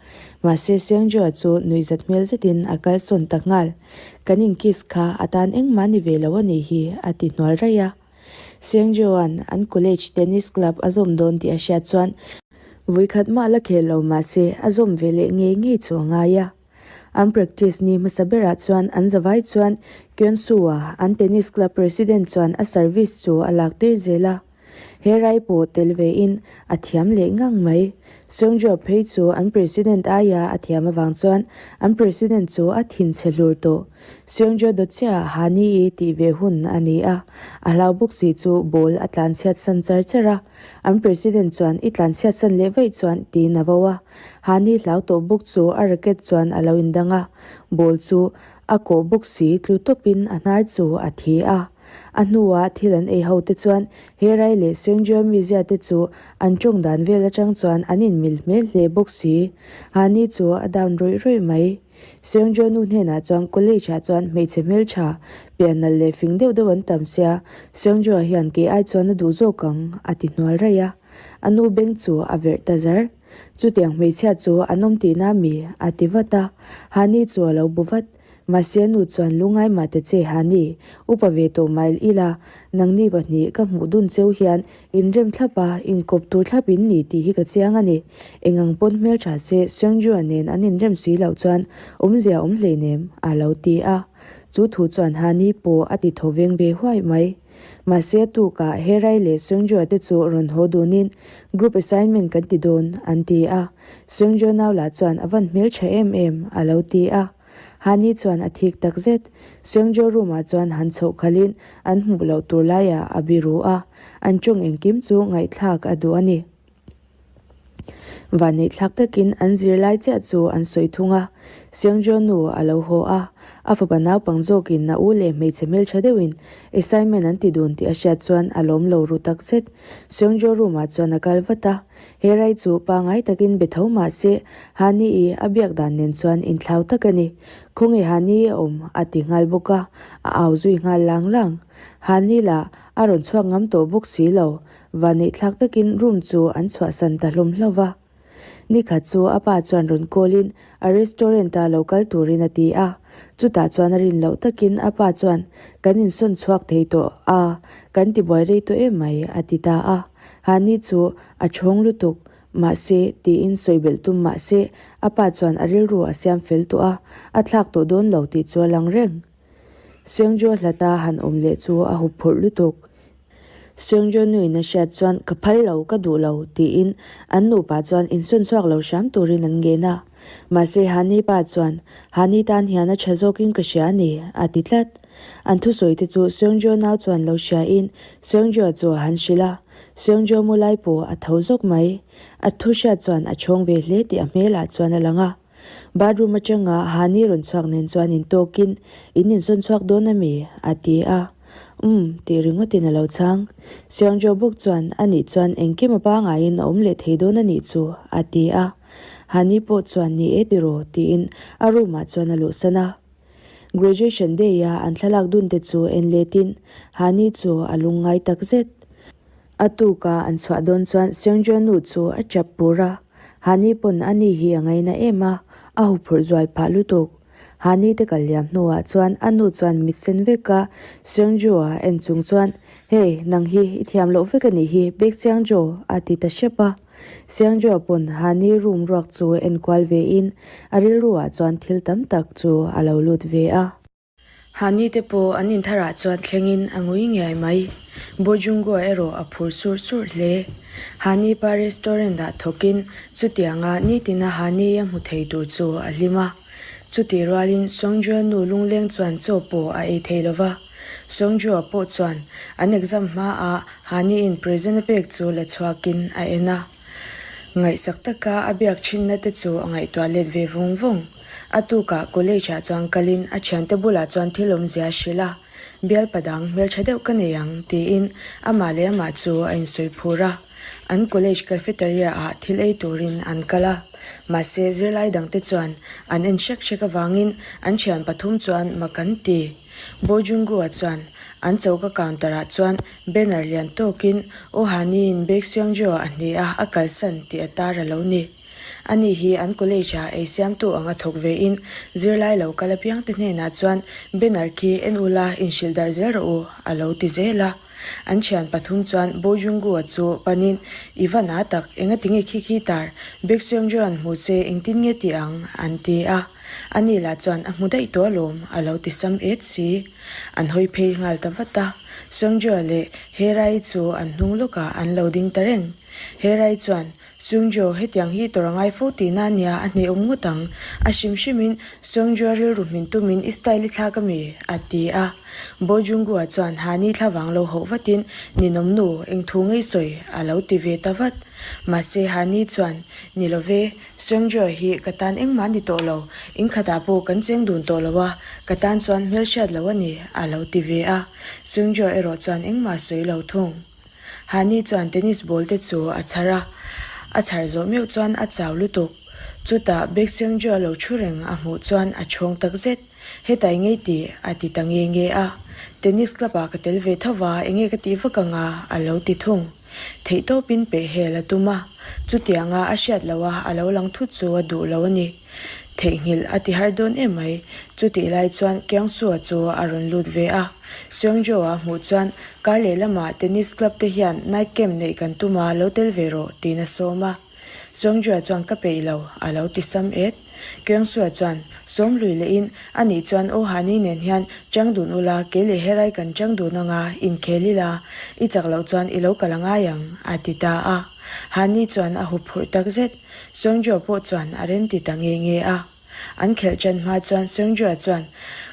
Mahse Seungjoa chu nuihzat hmel zetin a kalsawn ta nghal. Kan inkiss kha a tan engmah ni ve lo a nih hi, a ti hnual raih a. Seungjoan an college tennis club a zawm dawn tih a hriat chuan vawikhat mah la khel lo mahse a zawm ve leh ngei ngei chu a ngai a. An practice ni hmasa berah chuan an zavai chuan Kyonsu-a an tennis club president chuan a service chu a lak tir zel a. He rai pawh tel vein a thiam leh ngang mai. Seungjo phei chu an president aia a thiam avang chuan an president chu a thinchhe hlur tawh. Seungjo dawtchiah Hani-i tih ve hun a ni a, a hlau bawk si chu ball a tlanchhiat san char char a. An president chuan i tlanchhiat san leh vaih chuan tiin a vo a. Hani hlau tawh bawk chu a racket chuan a lo indang a, ball chu a kawh bawk si tlu tawpin a hnar chu a thi a. A hnuah thil an ei ho te chuan he rai leh Seungjo mizia te chu an tawng dan vel atang chuan an inmil hmel hle bawk si. Hani chu a down rawih rawih mai. Seungjo nu hnenah chuan college ah chuan hmeichhe hmeltha, pian nalh leh fing deuh deuh an tam sia, Seungjo hian kei ai chuan a duh zawk ang, a ti hnual raih a. A nu beng chu a verh ta zar. Chutiang hmeichhia chu an awm tihna mi? a ti vat a. Hani chu a lo bu vat. Mahse a nu chuan lungai mah ta che Hani, upa ve tawh mail ila, nangni pahnih ka hmuh dun cheu hian inrem thlap a, inkawp tur thlap in ni tih hi ka chiang a ni. Engang pawn hmeltha se Seungju-a nen an inrem si loh chuan awmzia awm hleinem, a lo ti a. Chu thu chuan Hani pawh a ti tho veng ve huai mai. Mahse a tukah Herai leh Seungju-a te chu rawn haw dunin group assignment kan ti dawn an ti a. Seungju nau lah chuan a van hmeltha em em a lo ti a. Hani chuan a thik tak zet. Seungju room ah chuan han chhoh khalhin an hmuh loh tur laiah a biru a, an tawng engkim chu ngaihthlak a duh a ni. Vanneihthlak takin an zirlai chiah chu an sawi thung a, Seungjo nu a lo haw a, a fapa naupang zawkin a u leh hmeichhe hmeltha deuhin assignment an ti dun tih a hriat chuan a lawm lo ru tak zet. Seungjo room ah chuan a kal vat a, he rai chu pangai takin be tho mah se Hani-i a biak dan nen chuan inthlau tak a ni. Khawnge Hani-i a awm? a ti nghal bawk a, a au zui nghal lang lang. Hani lah a rawn chhuak ngam tawh bawk si lo, Vaneihthlak takin room chu an chhuahsan ta hlawm hlauh va. Nikhat chu a pa chuan rawn call in a restaurant a lo kal turin a ti a. Chutah chuan a rin loh takin a pa chuan kan insawn chhuak thei tawh a, kan tibuai rei tawh em mai a ti ta a. Hani chu a chhawng lutuk mahse tiin sawi belh tum mahse a pa chuan a rilru a siam fel tawh a, a thlak tawh dawn lo tih chu a lang reng. Seungjo hlata han awm leh chu a hup phurh lutuk. Seungjo nuin a hriat chuan ka phal lo, ka duh lo tiin an nupa chuan insawn chhuak lo hram turin an ngen a. Mahse Hani pa chuan Hani tan hian a tha zawkin ka hria a ni a ti tlat. An thusawi te chu Seungjo nau chuan lo hriain Seungjo chu a han hrilh a. Seungjo mu lai pawh a tho zawk mai. A thu hriat chuan a chhawng ve hle tih a hmelah chuan a lang a. Bathroom atanga Hani rawn chhuak nen chuan intawkin, In insawn chhuak dawn a mi? a ti a. Umm, tih ringawtin a lo chhang. Seungjo bawk chuan, Anih chuan engkim a pangaiin a awm leh thei dawn a nih chu, a ti a. Hani pawh chuan, Ni e tiraw, tiin a room ah chuan a luhsan a. Graduation day a an thlalak dun te chu en letin Hani chu a lungngai takzet. A tuka an chhuah dawn chuan Seungjo nu chu a chap pur a, Hani pawn a ni hi a ngaina em a, a huphurh zual phah lutuk. Hani te kal liam hnuah chuan a nu chuan mit sen vek a, Seungjo a en chung chuan, Hey, nang hi i thiam loh vek a nih hi, Baek Seungjo, a ti ta hrep a. Seungjo pawn Hani room ruak chu en kual ve in a rilru ah chuan thil tam tak chu a lo lut ve a. Hani te pawh an intharah chuan thlengin a ngui ngiai mai. Bojungua erawh a phur surh surh hle. Hani pa restaurant ah thawkin chutianga nitina Hani a hmu thei tur chu a hlim a. Chutih rualin Songjua nu lungleng chuan chaw pawh a ei thei lova. Songjua pawh chuan an exam hmaah Hani in present a pek chu la chhuakin a en a. Ngaihsak taka a biak thinna te chu a ngaihtuah let ve vung vung. A tukah college ah chuan kalin a thiante bulah chuan thil awmzia a hrilh a, bialpa dang hmeltha deuh ka nei ang tiin amah leh amah chu a insawi phur a. An college cafeteria ah thil ei turin an kal a, mahse zirlai dangte chuan an en hrek hrek avangin an thian pathum chuan mak an ti. Bojungua chuan an choka counter ah chuan banner lian tawkin Ohani-in Baekseongjo a hne a, a kalsan tih a tar a lo ni. Ani hi an college ah ei siamtu anga thawk ve in zirlai lo kal apiangte hnenah chuan banner khi en ula inhrilh darh zel rawh u a lo ti zel a. An thian pathum chuan Bojungua chu panin I va na tak, engatinge khi khi tar Baekseongjo-a'n hmu se engtin nge ti ang? an ti a. Ani lah chuan a hmu daih tawh alawm, a lo ti sam et si. An hawi phei nghal ta vat a, Sungjoa leh Herai chu an hnung lawkah an lo ding ta reng. Herai chuan, Sungjo, hetiang hi tawrh a ngai fo tihna a nia, a hnehawm ngawt ang. A hrim hrimin Sungjoa rilru hmin tumin i style i thlak ami? a ti a. Bo Junggu-a chuan Hani thlavang lo hauh vatin, Ninawm nu, eng thu ngei sawi? a lo ti ve ta vat. Mahse Hani chuan, Ni lo ve, Seungjo hi ka tan engmah ni tawh lo, in khatah pawh kan cheng dun tawh lo a, ka tan chuan hmelhriat lo a ni, a lo ti ve a. Seungjo erawh chuan engmah sawi lo thung. Hani chuan tennis ball te chu a chhar a, a chhar zawh meuh chuan a chau lutuk. Chutah Baek Seungjo a lo thu reng a hmuh chuan a chhawng tak zet. Hetai ngei tih a ti ta nge nge a. Tennis club ah ka tel ve tho va, enge ka tih vak ang a, a lo ti thung. Theihtawpin peh hel a tum a, chutianga a hriat loh a a lo lang thut chu a duh lo a ni. Theihnghilh a ti har dawn em mai. Chutih lai chuan Kyung-soo-a chu a rawn lut ve a. Seung-jo-a hmuh chuan kar leh lamah tennis club te hian night camp neih kan tum a, lo tel ve rawh, tiin a sawm a. Seung-jo-a chuan ka peih lo, a lo ti sam et. Kyung-soo-a chuan sawm lui lehin, A nih chuan Oh Hani nen hian chang dun ula, kei leh Herai kan chang dun anga, inkhel ila, i chak loh chuan i lo kal a ngai ang, a ti ta a. Hani chuan a huphurh tak zet. Seungjo pawh chuan a rem ti ta nge nge a. An khelh ṭan hma chuan Seungjoa chuan,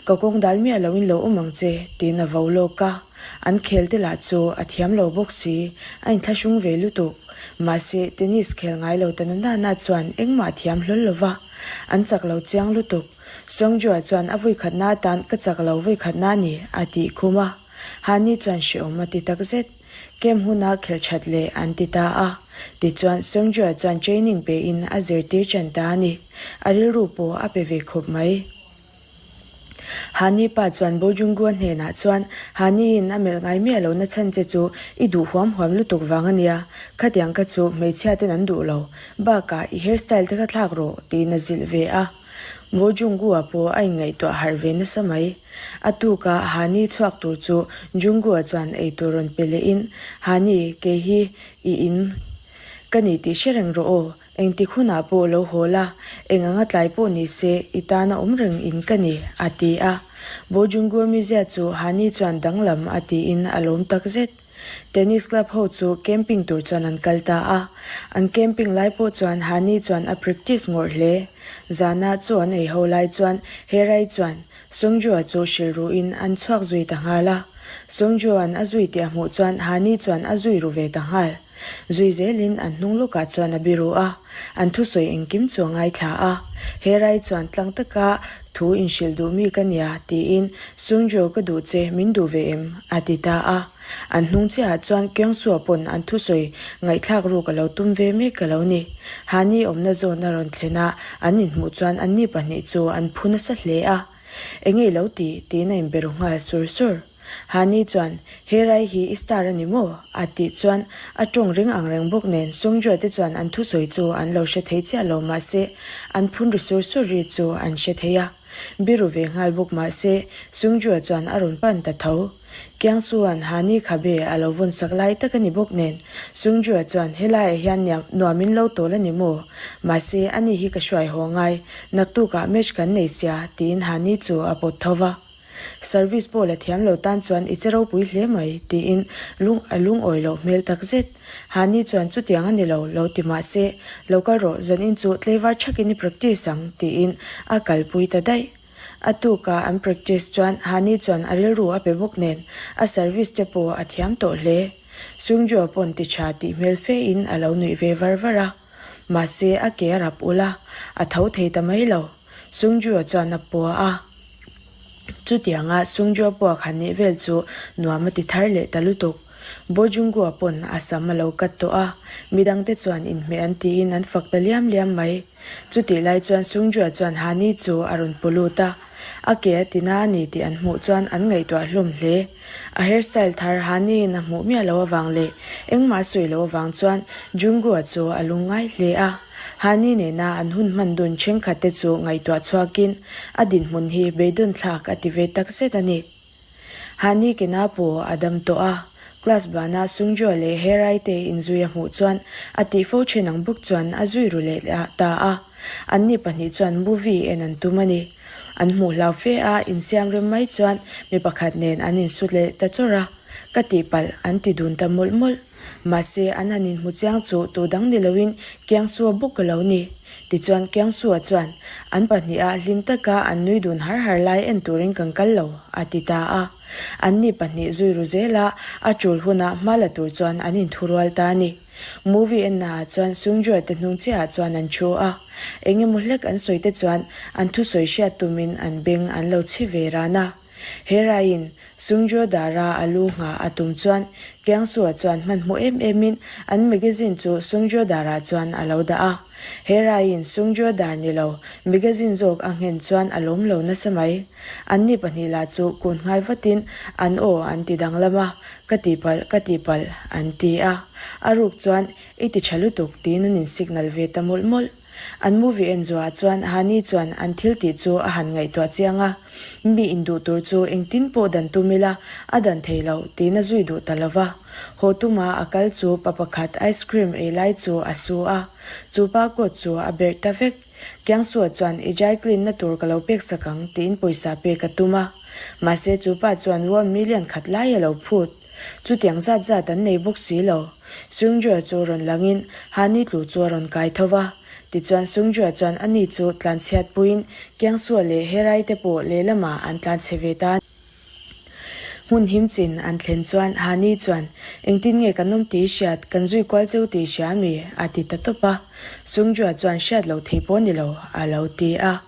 Ka kawng dal miah loin lo awm ang che, tiin a vo lawk a. An khel te lah chu a thiam lo bawk si, a inthlahrung ve lutuk. Mahse, tennis khel ngai lo ta na na na chuan engmah a thiam hlawl lo va, an chak lo chiang lutuk. Seungjoa chuan a vawikhatna atan ka chak lo vawikhatna a ni, a tih khum a. Hani chuan hrehawm a ti takzet. Camp huna khelh that leh an ti ta a. Tichuan, Seungjoa chuan training pein a zirtir ṭan ta a ni. A rilru pawh a pe ve khawp mai. Hani pa chuan Bojungua hnenah chuan, Hani-in a melh ngai miah lohna chhan che chu i duh huam huam lutuk vang a nia. Khatiang kha chu hmeichhia ten an duh lo. Bakah i hairstyle te kha thlak rawh, tiin a zilh ve a. Bojungua pawh a inngaihtuah harh ve nasa mai. A tuka Hani chhuak tur chu Junggu-a chuan eitur rawn pe lehin, Hani, kei hi i in ka ni tih hre reng rawh aw, engtik hunah pawh lo haw la, eng anga tlai pawh ni se i tana awm reng in ka ni, a ti a. Bo Junggu-a mizia chu Hani chuan danglam a tiin a lawm takzet. Tennis club ho chu camping tur chuan an kal ta a, an camping lai pawh chuan Hani chuan a practice ngawrh hle. Zana chu an ei ho lai chuan Herai chuan Sungju-a chu hrilh ruhin an chhuak zui ta nghal a. Sungju-a'n a zui tih a hmuh chuan Hani chuan a zui ru ve ta nghal. Zui zelin an hnung lawkah chuan a biru a, an thusawi engkim chu a ngaithla a. He rai chuan tlang taka thu inhrilh duh mi ka nia tiin Sungju ka duh che min duh ve em? a ti ta a. An hnung chiahah chuan Kyungsoo pawn an thusawi ngaihthlak ruk a lo tum ve mek ka lo ni. Hani awmna zawn a rawn thlen a, an inhmuh chuan anni pahnih chu an phu nasa hle a. Enge i lo ti? tiin a inbe ru nghal sur sur. Hani chuan, He rai hi i star a ni maw? a tih chuan a tawng ring ang reng bawk nen Sungjoe te chuan an thusawi chu an lo hre thei chiah lo mahse an phun ri sur sur ri chu an hre thei a. Biru ve nghal bawk mahse Sungjoe chuan a rawn pan ta tho. Kiangsuan Hani khabe a lo vawn sak lai tak a ni bawk nen Sungjoe chuan helaiah hian nuam in lo tawl a ni maw? Mahse ani hi ka hruai haw ngai, naktukah match kan nei sia tiin Hani chu a pawt tho va. Service pawh la thiam lo tan chuan i che ropui hle mai, tiin lung a lungawi loh hmel tak zet. Hani chuan chutiang a ni lo, lo ti mah se, lo kal rawh, zanin chu tleivar thakin i practice ang, tiin a kalpui ta daih. A tuka an practice chuan Hani chuan a rilru a pe bawk nen a service te pawh a thiam tawh hle. Sungjo pawn ti tha tih hmel fe in a lo nuih ve var var a. Mahse a ke a rap ul a, a tho thei ta mai lo. Sungjo chuan a pua a. Chutianga Sungjo puak han nih vel chu nuam a ti thar leh ta lutuk. Bojungua pawn a sam a lo kat tawh a, midangte chuan inhmeh an tiin an fak ta liam liam mai. Chutih lai chuan Sungjoa chuan Hani chu a rawn pu lut a, a ke a ti na a ni tih an hmuh chuan an ngaihtuah hlawm hle. A hairstyle thar Hani-in a hmuh miah loh avang leh engmah a sawi loh avang chuan Junggu-a chu a lungngai hle a. Hani nena an hun hman dun thenkhat te chu ngaihtuah chhuakin a dinhmun hi beidawn thlak a ti ve tak zet a ni. Hani kena pawh a dam tawh a, class bana Sungjo leh Herai te inzui a hmuh chuan a tih fo then ang bawk chuan a zui ru leh ta a. Anni pahnih chuan movie en an tum a ni. An hmuh hlau fe a, insiam rem mai chuan mi pakhat nen an insut leh ta chawrh a, ka tihpalh an ti dun ta mawlh mawlh. Mahse, an han inhmu chiang chu tu dang ni loin Kiangsua bawk a lo ni. Tichuan Kiangsua chuan, An pahniha hlim taka an nui dun har har lai en turin kan kal lo, a ti ta a. Anni pahnih zui ru zela a tul huna hma la tur chuan an inthurual ta a ni. Movie ennaah chuan Sungjoa te hnung chiahah chuan an thu a. Eng emaw hlek an sawi te chuan an thusawi hriat tumin an beng an lo chhi ve ran a. He raiin Sungjo dara a lu nghah a tum chuan Kiangsua chuan hmanhmawh em emin an magazine chu Sungjo darah chuan a lo dah a. He raiin Sungjo dar ni lo magazine zawk a nghen chuan a lawm lo nasa mai. Anni pahnih lah chu kun nghal vatin an aw an ti danglam a, Ka tihpalh, ka tihpalh, an ti a. A ruk chuan, I ti tha lutuk, tiin an in signal ve ta mawlh mawlh. An movie en zuah chuan Hani chuan an thil tih chu a han ngaihtuah chiang a, Mi induh tur chu engtin pawh dan tum ila a dan thei lo tiin a zui duh ta lo va. Haw tuma a kal chu pa pakhat ice cream ei lai chu a su a, chu pa coat chu a berh ta vek. Kiangsua chuan i dry clean na tur ka lo pek sak ang tiin pawisa pek a tum a. Mahse chu pa chuan won million khat lai a lo phut. Chutiang zat zat an nei bawk si lo. Sungjoa chu rawn langin Hani tlu chu a rawn kai tho va. Tichuan Sungjoa chuan ani chu tlanchhiat puiin Kiangsua leh Herai te pawh lehlamah an tlanchhe ve ta. Hmun him chin an thlen chuan Hani chuan, Engtin nge kan awm tih hriat, kan zui kual cheu tih hria ami? a ti ta tawp a. Sungjoa chuan hriat loh thei pawh ni lo, a lo ti a.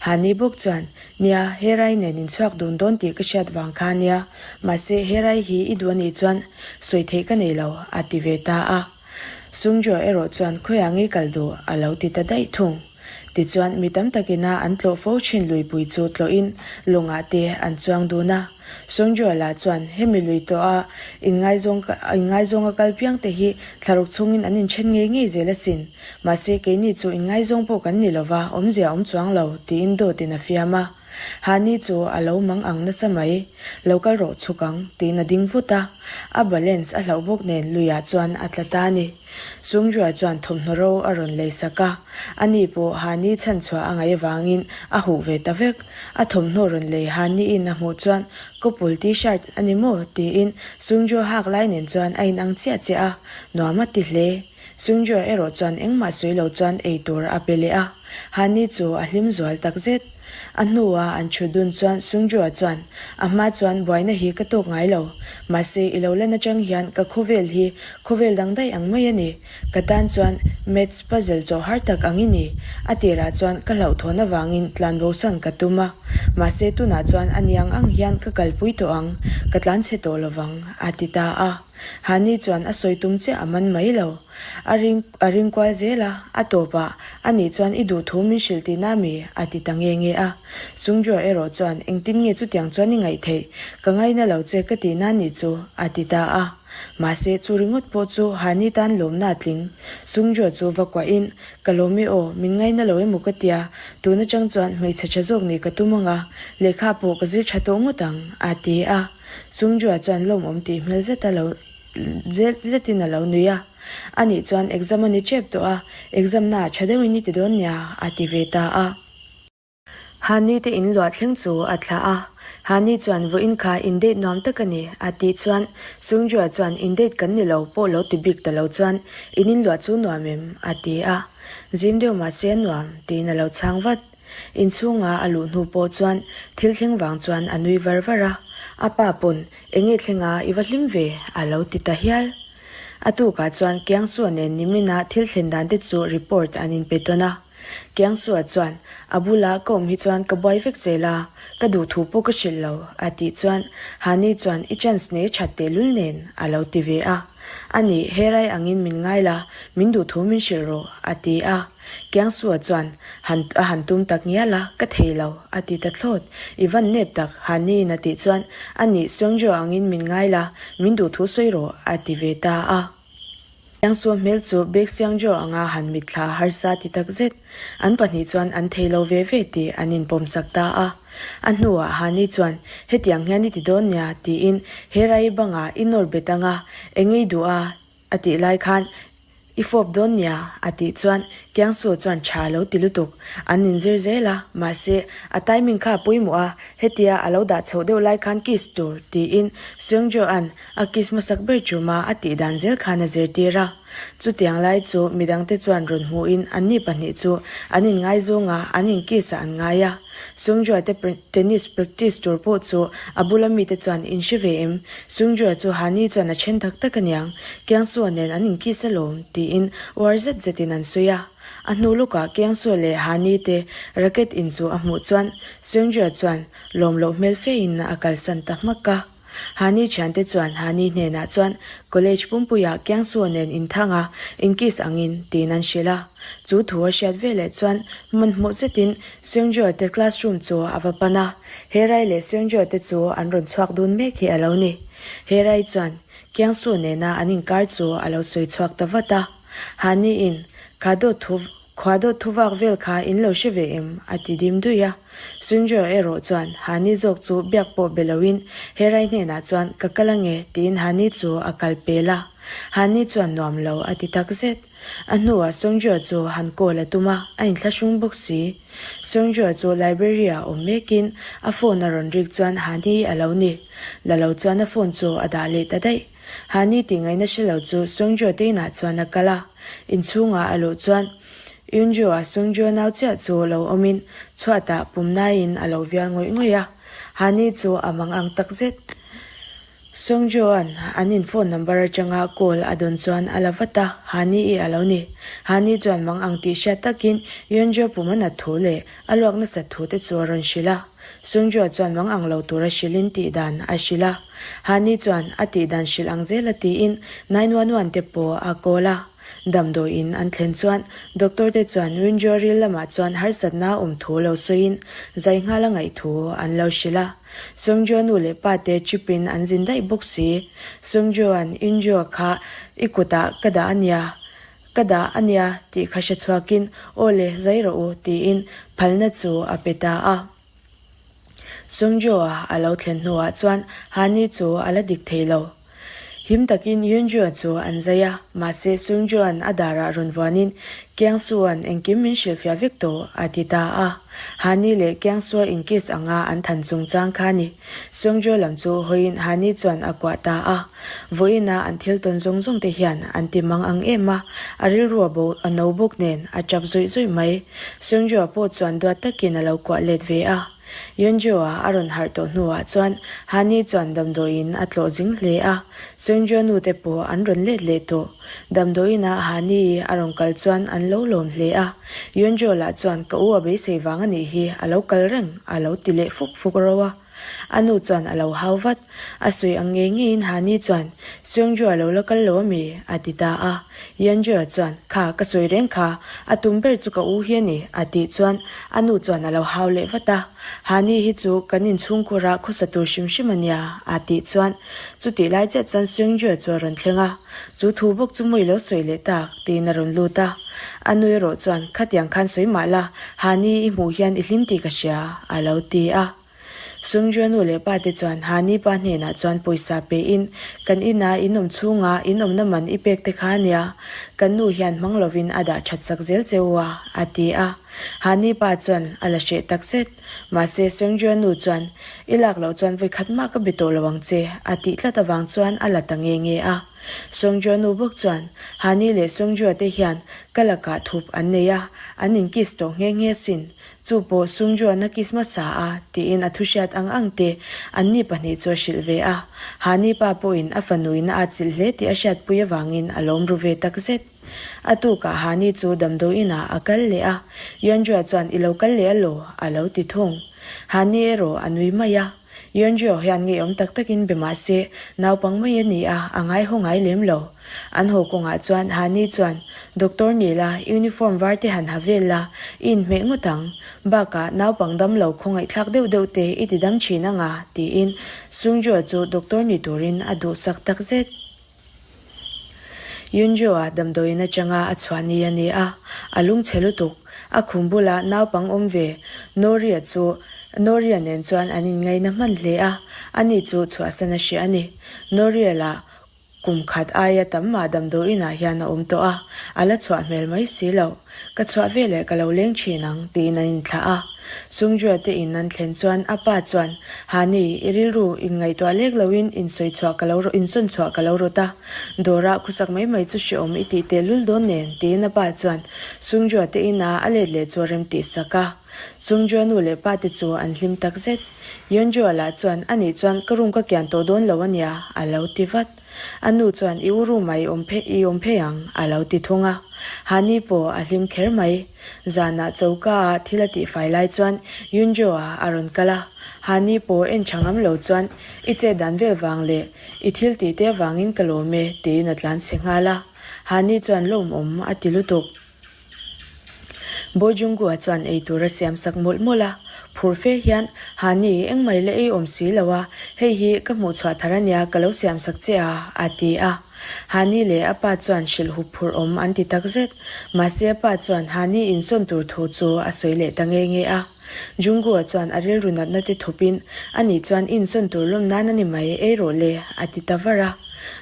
Hani bawk chuan, Nia, he rai nen in chhuak dun dawn tih ka hriat vang kha nia, mahse he rai hi i duh anih chuan sawi theih ka nei lo, a ti ve ta a. Sungjoa erawh chuan khawiah ngei kal duh a lo ti ta daih thung. Tichuan mi tam takina an tlawh fo thin luipui chu tlawhin lawngah te an chuang dun a. Sungjoa lah chuan hemi lui tawha inngaizawng inngaizawng a kal piang te hi thlaruk chhungin an inthen ngei ngei zel asin. Mahse keini chu inngaizawng pawh kan ni lova, awmzia awm chuang lo, tiin dawtin a fiam a. Hani chu a lo mang ang nasa mai, Lo kal rawh chhuk ang, tiin a ding vut a. A balance a hlauh bawk nen luiah chuan a tla ta a ni. Sungjoa chuan thawmhnaw ro a rawn lei sak a, ani pawh Hani chhanchhuah a ngaih avangin a huh ve ta vek. A thawmhnaw rawn lei Haniin a hmuh chuan Kawpul t-shirt a ni maw? tiin Sungjoa hak lai nen chuan a inang chiah chiah a, nuam a ti hle. Sungjoa erawh chuan engmah sawi lo chuan ei tur a pe leh a, Hani chu a hlim zual takzet. A hnua an thu dun chuan Sungjoa chuan, A hma chuan buaina hi ka tawk ngai lo. Mahse, i lo lan atang hian ka khawvel hi khawvel dang daih ang mai a ni. Ka tan chuan maths puzzle chawh har tak ang i ni. A tirah chuan ka hlauhthawn avangin tlan bosan ka tum a. Mahse, tunah chuan a ni ang ang hian ka kalpui tawh ang, ka tlanchhe tawh lovang, a ti ta a. Hani chuan a sawi tum chiah a man mai lo. A ring a ring kual zel a, a tawpah, Ani chuan i duh thu min hrilh tihna mi? a ti ta nge nge a. Sungjoa erawh chuan, Engtin nge chutiang chuan i ngaih theih? Ka ngaina lo che ka tihna nih chu, a ti ta a. Mahse, chu ringawt pawh chu Hani tan lawmna a tling. Sungjoa chu va kuahin, Ka lawm e aw, min ngaina lo emaw ka tia, tun atang chuan hmeichhe tha zawk nih ka tum ang a, lehkha pawh ka zir tha tawh ngawt ang, a ti a. Sungjoa chuan lawmawm tih hmel zeta lo zetin a lo nui a. Anih chuan exam a ni tep tawh a, exam na tha deuhin i ti dawn nia, a ti ve ta a. Hani te in luah thleng chu a thlah a. Hani chuan vawiin kha in date nuam tak a ni, a tih chuan Sungjoa chuan in date kan ni lo pawh lo ti bik ta lo chuan in in luah chu nuam em? a ti a. Zim deuh mahse a nuam, tiin a lo chhang vat. Inchhunga a luh hnu pawh chuan thil thleng vang chuan a nui var var a, a pa pawn enge thlenga i va hlim ve a lo ti ta hial. A tukah chuan Kiangsua nen nimina thil thlen dan te chu report an inpe tawn a. Kiangsua chuan, A bula ka awm hi chuan ka buai vek zel a, ka duh thu pawh ka hrilh lo, a tih chuan Hani chuan i chance nei that tehlul nen a lo ti ve a. A nih, he rai angin min ngai la, min duh thu min hrilh rawh, a ti a. Kiangsua chuan, Han, a han tum tak ngial a, ka thei lo, a ti ta thlawt. I van nep tak, Haniin a tih chuan, A nih, Seungjo angin min ngai la, min duh thu sawi rawh, a ti ve ta a. Kiangsua hmel chu Baek Seungjo anga han mitthla harsa ti tak zet. An pahnih chuan an thei lo ve ve tih an inpawmsak ta a. A hnuah Hani chuan, Hetiang hian i ti dawn nia, tiin he rai bangah i nawr bet anga, eng i duh a? a tih lai khan, I fawp dawn nia, a tih chuan Kiangsu chuan tha lo ti lutuk. An inzir zel a, mahse, a timing kha a pawimawh a, hetia a lo dah chhoh deuh lai khan kiss tur, tiin Seungjo-a'n a kiss hmasak ber chuma a tih dan zel khan a zirtir a. Chutiang lai chu midangte chuan rawn hmuhin anni pahnih chu an inngaizawng a, an inkiss ah an ngai a. Sungjoa te tennis practice tur pawh chu a bula mite chuan in hre ve em? Sungjoa chu Hani chuan a then tak tak aniang, Kiangsua nen an inkiss alawm, tiin uar zet zetin an sawi a. A hnu lukah Kiangsua leh Hani te racket in chu a hmuh chuan Sungjoa chuan lawm loh hmel fein a kalsan ta hmak a. Hani thiante chuan Hani hnenah chuan college pumpuiah Kiangsuo nen inthang a, inkiss angin tiin an hrilh a. Chu thu a hriat veleh chuan hmanhmawh zetin Seungjoa te classroom chu a va pan a. Herai leh Seungjoa te chu an rawn chhuak dun mek hi a lo ni. Herai chuan Kiangsuo nena an inkar chu a lo sawi chhuak ta vat a. Hani in, Kha dawt thu. Khua dawt thu vak vel kha in lo hre ve em? a ti dim dui a. Sunjo erawh chuan Hani zawk chu biak pawh be loin Herai hnenah chuan ka kal ange tiin Hani chu a kal pel a. Hani chuan nuam lo a ti tak zet. A hnuah Songjoa chu han call a tum a, a inthlahrung bawk si. Songjoa chu library-ah awm mekin a phone a rawn rik chuan Hani a lo ni. La lo chuan a phone chu a dah leh ta daih. Hani tih ngaihna hre lo chu Songjoa te inah chuan a kal a. Inchhungah a luh chuan Yunjoa Songjoa nau chiah chu lo awmin chhuatah pumnaiin a lo vial ngawih ngawih a. Hani chu a mang ang takzet. Songjoa'n an in phone number atanga call a dawn chuan a la vat a, Hani i a lo ni. Hani chuan mang ang tih hriat takin Yeonjo pum a nat thu leh a luak nasat thu te chu a rawn hrilh a. Songjoa chuan mang ang lo tura hrilhin tih dan a hrilh a. Hani chuan a tih dan hrilh ang zela tiin 911 te pawh a call a. Damdawiin an thlen chuan doctor te chuan Winjo ril lamah chuan harsatna a awm thu lo sawiin zai nghal a ngaih thu an lo hrilh a. Sungjo nu leh pa te chip in an zin daih bawk si. Sungjoa'n Injo kha i kutah ka dah a nia, ka dah a nia tih kha hre chhuakin aw le zai rawh u tiin phalna chu a pe ta a. Sungjoa a lo thlen hnuah chuan Hani chu a la dik thei lo. Him takin Yunjua chu an zai a, mahse Sungjua'n a darah rawn vuanin Kiangsu-a'n engkim min hrilhfiah vek tawh a ti ta a. Hani leh Kiangsua inkiss anga an than chungchang kha a ni. Sungjua lam chu hawiin Hani chuan a kuah ta a. Vawiina an thil tawn zawng zawng te hian an ti mang ang em a, a rilru a bo a no bawk nen a tap zawih zawih mai. Sungjua pawh chuan duat takin a lo kuah let ve a. Yeonjo-a a rawn harh tawh hnuah chuan Hani chuan damdawiin a tlawh zing hle a, Seungjo nu te pawh an rawn let leh tawh. Damdawiinah Hani a rawn kal chuan an lo lawm hle a, Yeonjo lah chuan ka u a beisei vang a nih hi a lo kal reng a lo ti leh fuk fuk ro a. A nu chuan a lo hau vat. A sawi ang ngei ngeiin Hani chuan, Seungjo a lo la kal lo ami? a ti ta a. Yeonjo chuan, Kha, ka sawi reng kha, a tum ber chu ka u hi a ni, a tih chuan a nu chuan a lo hau leh vat a. Hani hi chu kan inchhungkhurah khawsa tur hrim hrim a nia, a tih chuan chutih lai chiah chuan Seungjo chu a rawn thleng a. Chu thu bawk chu mawi lo sawi leh tak, tiin a rawn lut a. A nu erawh chuan, Khatiang khan sawi mah la, Hani i hmuh hian i hlim tih ka hria, a lo ti a. Sungjo nu leh pa te chuan Hani pa hnenah chuan pawisa pein, Kan ina in awm chhunga in awmna man i pek te kha ania, kan nu hian hmang lovin a dah that sak zel che u a, a ti a. Hani pa chuan a la hreh tak zet. Mahse Sungjo nu chuan, I lak loh chuan vawikhat mah ka be tawh lo ang che, a tih tlat avang chuan a la ta nge nge a. Sungjo nu bawk chuan, Hani leh Sungjo te hian ka lakah thup an nei a, an inkiss tawh nghe nghe sin, Chu pawh Sungjuana kiss hmasa a, tiin a thuhriat ang ang te anni pahnih chu a hrilh ve a. Hani pa pawhin a fanuin a atchilh hle tih a hriatpui avangin a lawm ru ve tak zet. A tukah Hani chu damdawiinah a kal leh a, Yeonjua chuan i lo kal leh alaw? a lo ti thung. Hani erawh a nui mai a. Yeonjua hian ngeiawm tak takin be mah se, naupang mai a ni a, a ngaihaw ngai lem lo. An haw kawngah chuan Hani chuan, Doctor ni la, uniform var te han ha vel la, i inhmeh ngawt ang. Bakah, naupang dam lo khawngaihthlak deuh deuh te i ti dam thin anga, tiin Sungjoa chu doctor ni turin a duhsak takzet. Yunjo-a damdawiin atanga a chhuah ni a ni a, a lungchhe lutuk. A khum bula naupang awm ve Noria chu Noria nen chuan an inngaina hman hle a, ani chu chhuahsan a hria a ni. Noria lah kum khat aia tam mah damdawiinah hian a awm tawh a, a la chhuah hmel mai si lo. Ka chhuah veleh ka lo leng thin ang, tiin an inthlah a. Sungjuate in an thlen chuan a pa chuan, Hani, i rilru inngaihtuah lek loin insawi chhuah ka lo insawn chhuah ka lo rawt a. Dawrah khusak mai mai chu hreawm i tih tehlul dawn nen, tiin a pa chuan Sungjuate ina a let leh chu a rem tih sak a. Sungjua nu leh pa te chu an hlim takzet. Yeonjua lah chuan, Anih chuan ka room ka kian tawh dawn lo ania, a lo ti vat. A nu chuan i u room ah i awm phei i awm phei ang a lo ti thung a. Hani pawh a hlim kher mai. Zanah choka ah thil a tihfai lai chuan Yunjo ah a rawn kal a. Hani pawh en tha ngam lo chuan i chet dan vel vang leh i thil tih te avangin ka lawm e tiin a tlan chhe nghal a. Hani chuan lawmawm a ti lutuk. Bawjungua chuan ei tur a siam sak mawlh mawlh a, phur fe hian, Hani, engmah i la ei awm si lo a, hei hi ka hmuh chhuah thar ania ka lo siam sak che a, a ti a. Hani leh a pa chuan hrilh hup phurh awm an ti takzet. Mahse a pa chuan Hani insawn tur thu chu a sawi leh ta nge nge a. Jungkook-a chuan a rilru natna te thupin, Ani chuan insawn tur lawm nan a ni mai, ei rawh le, a ti ta var a.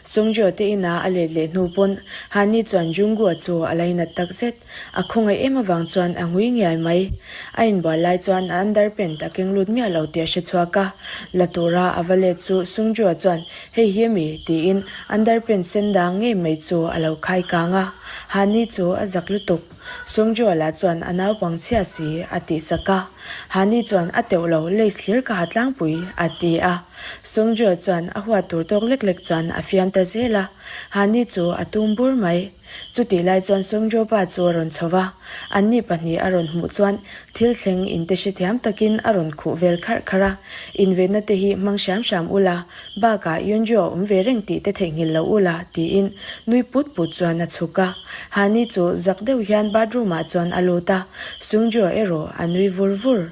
Songjo te ina a let leh hnu pawn Hani chuan Jungkook-a chu a lainat takzet. A khawngaih em avang chuan a ngui ngiai mai. A inbual lai chuan a underpant a keng lut miah lo tih a hre chhuak a. La tura a va let chu Sungju-a chuan, Hei hi ami? tiin underpant sen dang ngei mai chu a lo khai kang a. Hani chu a zak lutuk. Sungju-a lah chuan a naupang chhia si a tih sak a. Hani chuan a teuh lo, lace hlir ka ha tlangpui a ti a. Sungju-a chuan a huat tur tawk lek lek chuan a fiam ta zel a. Hani chu a tum bur mai. Chutih lai chuan Sungjopa chu a rawn chho va, anni pahnih a rawn hmuh chuan thil thleng inte hrethiam takin a rawn khuh vel kharh kharh a, Invenna te hi hmang hram hram ula, bakah Yunju a awm ve reng tih te theihnghilh lo ula, tiin nui put put chuan a chhuk a. Hani chu zak deuh hian bathroom ah chuan a lut a, Sungjo erawh a nui vur vur.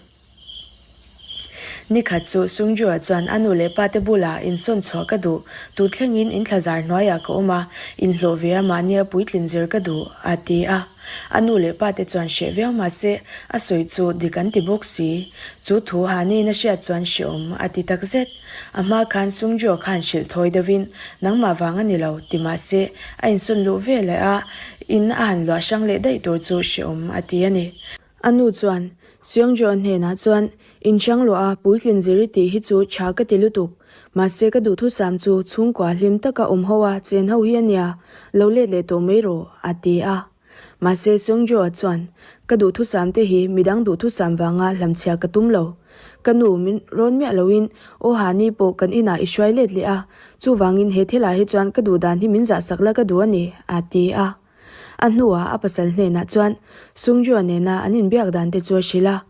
Nikhat chu Sungju-a chuan a nu leh pa te bulah insawn chhuah ka duh, tu thlengin in thlazar hnuaiah ka awm a, inhlawh ve a mahnia puitlin zir ka duh, a ti a. A nu leh pa te chuan hreh viau mah se, a sawi chu dik an ti bawk si. Chu thu Hani-in a hriat chuan hrehawm a ti takzet. A hma khan Sungju-a khan hrilh thawi deuhin, Nangmah vang a ni lo, ti mah se, a insawn luh ve leh a, in a han luah hrang leh daih tur chu hrehawm a ti a ni. A nu chuan Seongjo hnenah chuan, Inhrang luah a, puitlin zir i tih hi chu tha ka ti lutuk. Mahse ka duhthusam chu chhungkua hlim taka awm ho a chen ho hi a nia, lo let leh tawh mai rawh, a ti a. Mahse Seongjo-a chuan, Ka duhthusam te hi midang duhthusam vanga hlamchhia ka tum lo. Ka nu min rawn miah loin aw Hani pawh kan inah i hruai let leh a, chuvangin he thilah hi chuan ka duhdan hi min zahsak la ka duh a ni, a ti a. A hnuah a pasal hnenah chuan Sungju-a nena an inbiak dan te chu a hrilh a,